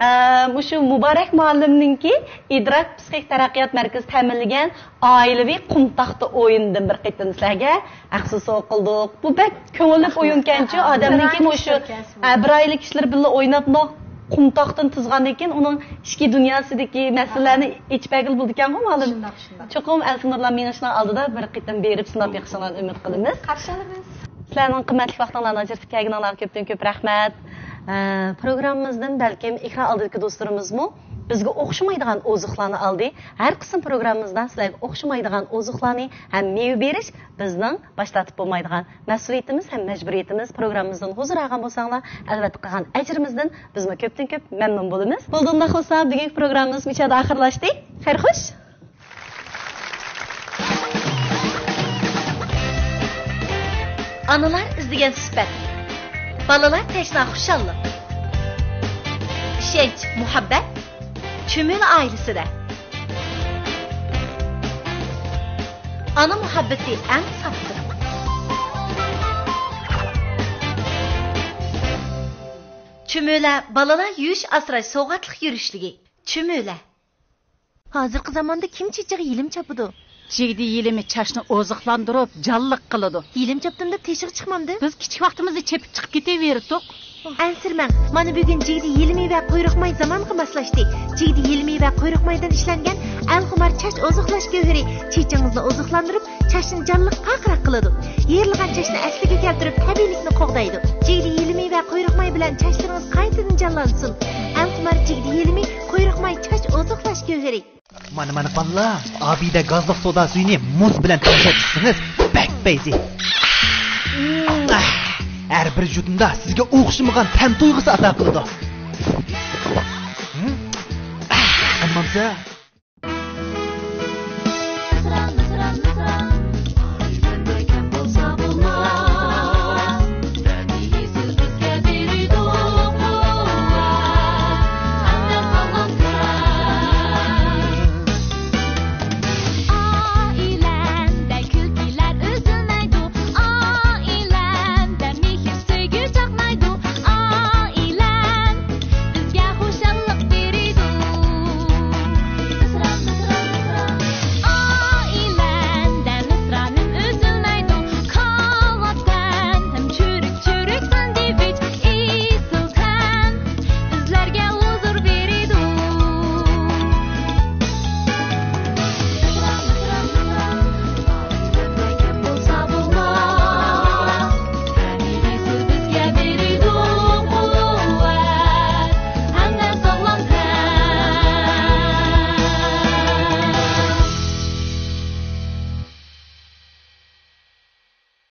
ئە، مۇشۇ مۇبارەك مۇئەللىمنىڭكى ئىدراك پسىخىك تەرەققىيات مەركىزى تەمىنلىگەن ئائىلىۋى قۇم تاختا ئويۇنىدىن بىر قېتىم سىلەرگە ئەخسە سوۋغا قىلدۇق. بۇ بەك كۆڭۈللۈك ئويۇنكەنچۇ، ئادەمنىڭكى مۇشۇ، ئە، بىر ئائىلە كىشىلەر بىللە ئويناپمۇ قۇم تاختىنى تىزغاندىن كېيىن ئۇنىڭ ئىچكى دۇنياسىدىكى مەسىلىلەرنى ئېچىپ بەرگىلى بولىدىكەنغۇ، مۇئەللىم؟ شۇنداق، شۇنداق. چوقۇم ئەلفىنۇرلار مېڭىشنىڭ ئالدىدا بىر قېتىم بېرىپ سىناپ بېقىشىڭلارنى ئۈمىد قىلىمىز. قارشى ئالىمىز. سىلەرنىڭ قىممەتلىك ۋاقتىڭلارنى ئاجرىتىپ كەلگىنىڭلارغا كۆپتىن كۆپ رەھمەت. ئە، پروگراممىمىزدىن بەلكىم ئېكران ئالدىدىكى دوستلىرىمىزمۇ بىزگە ئوخشىمايدىغان ئوزۇقلارنى ئالدى. ھەر قىسىم پروگراممىمىزدا سىلەرگە ئوخشىمايدىغان ئوزۇقلارنى ھەم مېۋە بېرىش بىزنىڭ باش تارتىپ بولمايدىغان مەسئۇلىيىتىمىز ھەم مەجبۇرىيىتىمىز. پروگراممىمىزدىن ھۇزۇر ئالغان بولساڭلار، ئەلۋەتتە قىلغان ئەجرىمىزدىن بىزمۇ كۆپتىن كۆپ مەمنۇن بولىمىز. بولدى، ئۇنداق بولسا بۈگۈنكى پروگراممىمىز مۇشۇ يەردە ئاخىرلاشتى. خەير خوش. ئانىلار ئىزدىگەن سۈپەت، بالىلار تەشنا خۇشاللىق، ئىشەنچ، مۇھەببەت چۈمۈلە ئائىلىسىدە. ئانا مۇھەببىتى ئەڭ ساپتۇر. چۈمۈلە بالىلار يۇيۇش ئاسراش سوۋغاتلىق يۈرۈشلۈكى. چۈمۈلە. ھازىرقى زاماندا كىم چېچىغا يېلىم چاپىدۇ؟ جىگدە يېلىمى چاچنى ئوزۇقلاندۇرۇپ، جانلىق قىلىدۇ. يېلىم چاپتىم دەپ تېشىغا چىقمامدۇ؟ بىز كىچىك ۋاقتىمىزدا چېپىپ چىقىپ كېتىۋېرىتتۇق. ئەنسىرىمەڭ، مانا بۈگۈن جىگدە يېلىمى ۋە قۇيرۇق ماي زامانغا ماسلاشتى. جىگدە يېلىمى ۋە قۇيرۇق مايدىن ئىشلەنگەن ئەلخۇمار چاچ ئوزۇقلاش گۆھىرى چېچىڭىزنى ئوزۇقلاندۇرۇپ، چاچنى جانلىق، پارقىراق قىلىدۇ. يېرىلغان چاچنى ئەسلىگە كەلتۈرۈپ، تەبىئىيلىكنى قوغدايدۇ. جىگدە يېلىمى ۋە قۇيرۇق ماي بىلەن چاچلىرىڭىز قايتىدىن جانلانسۇن. ئەلخۇمار جىگدە يېلىمى، قۇيرۇق ماي، چاچ ئوزۇقلاش گۆھىرى. مانا، مانا، بالىلار، ئابىدە گازلىق سودا سۈيىنى مۇز بىلەن تەڭشەپ ئىچسىڭىز، بەك پەيزى. ھەر بىر يۇتۇمدا سىزگە ئوخشىمىغان تەم تۇيغۇسى ئاتا قىلىدۇ. ئەممامسە.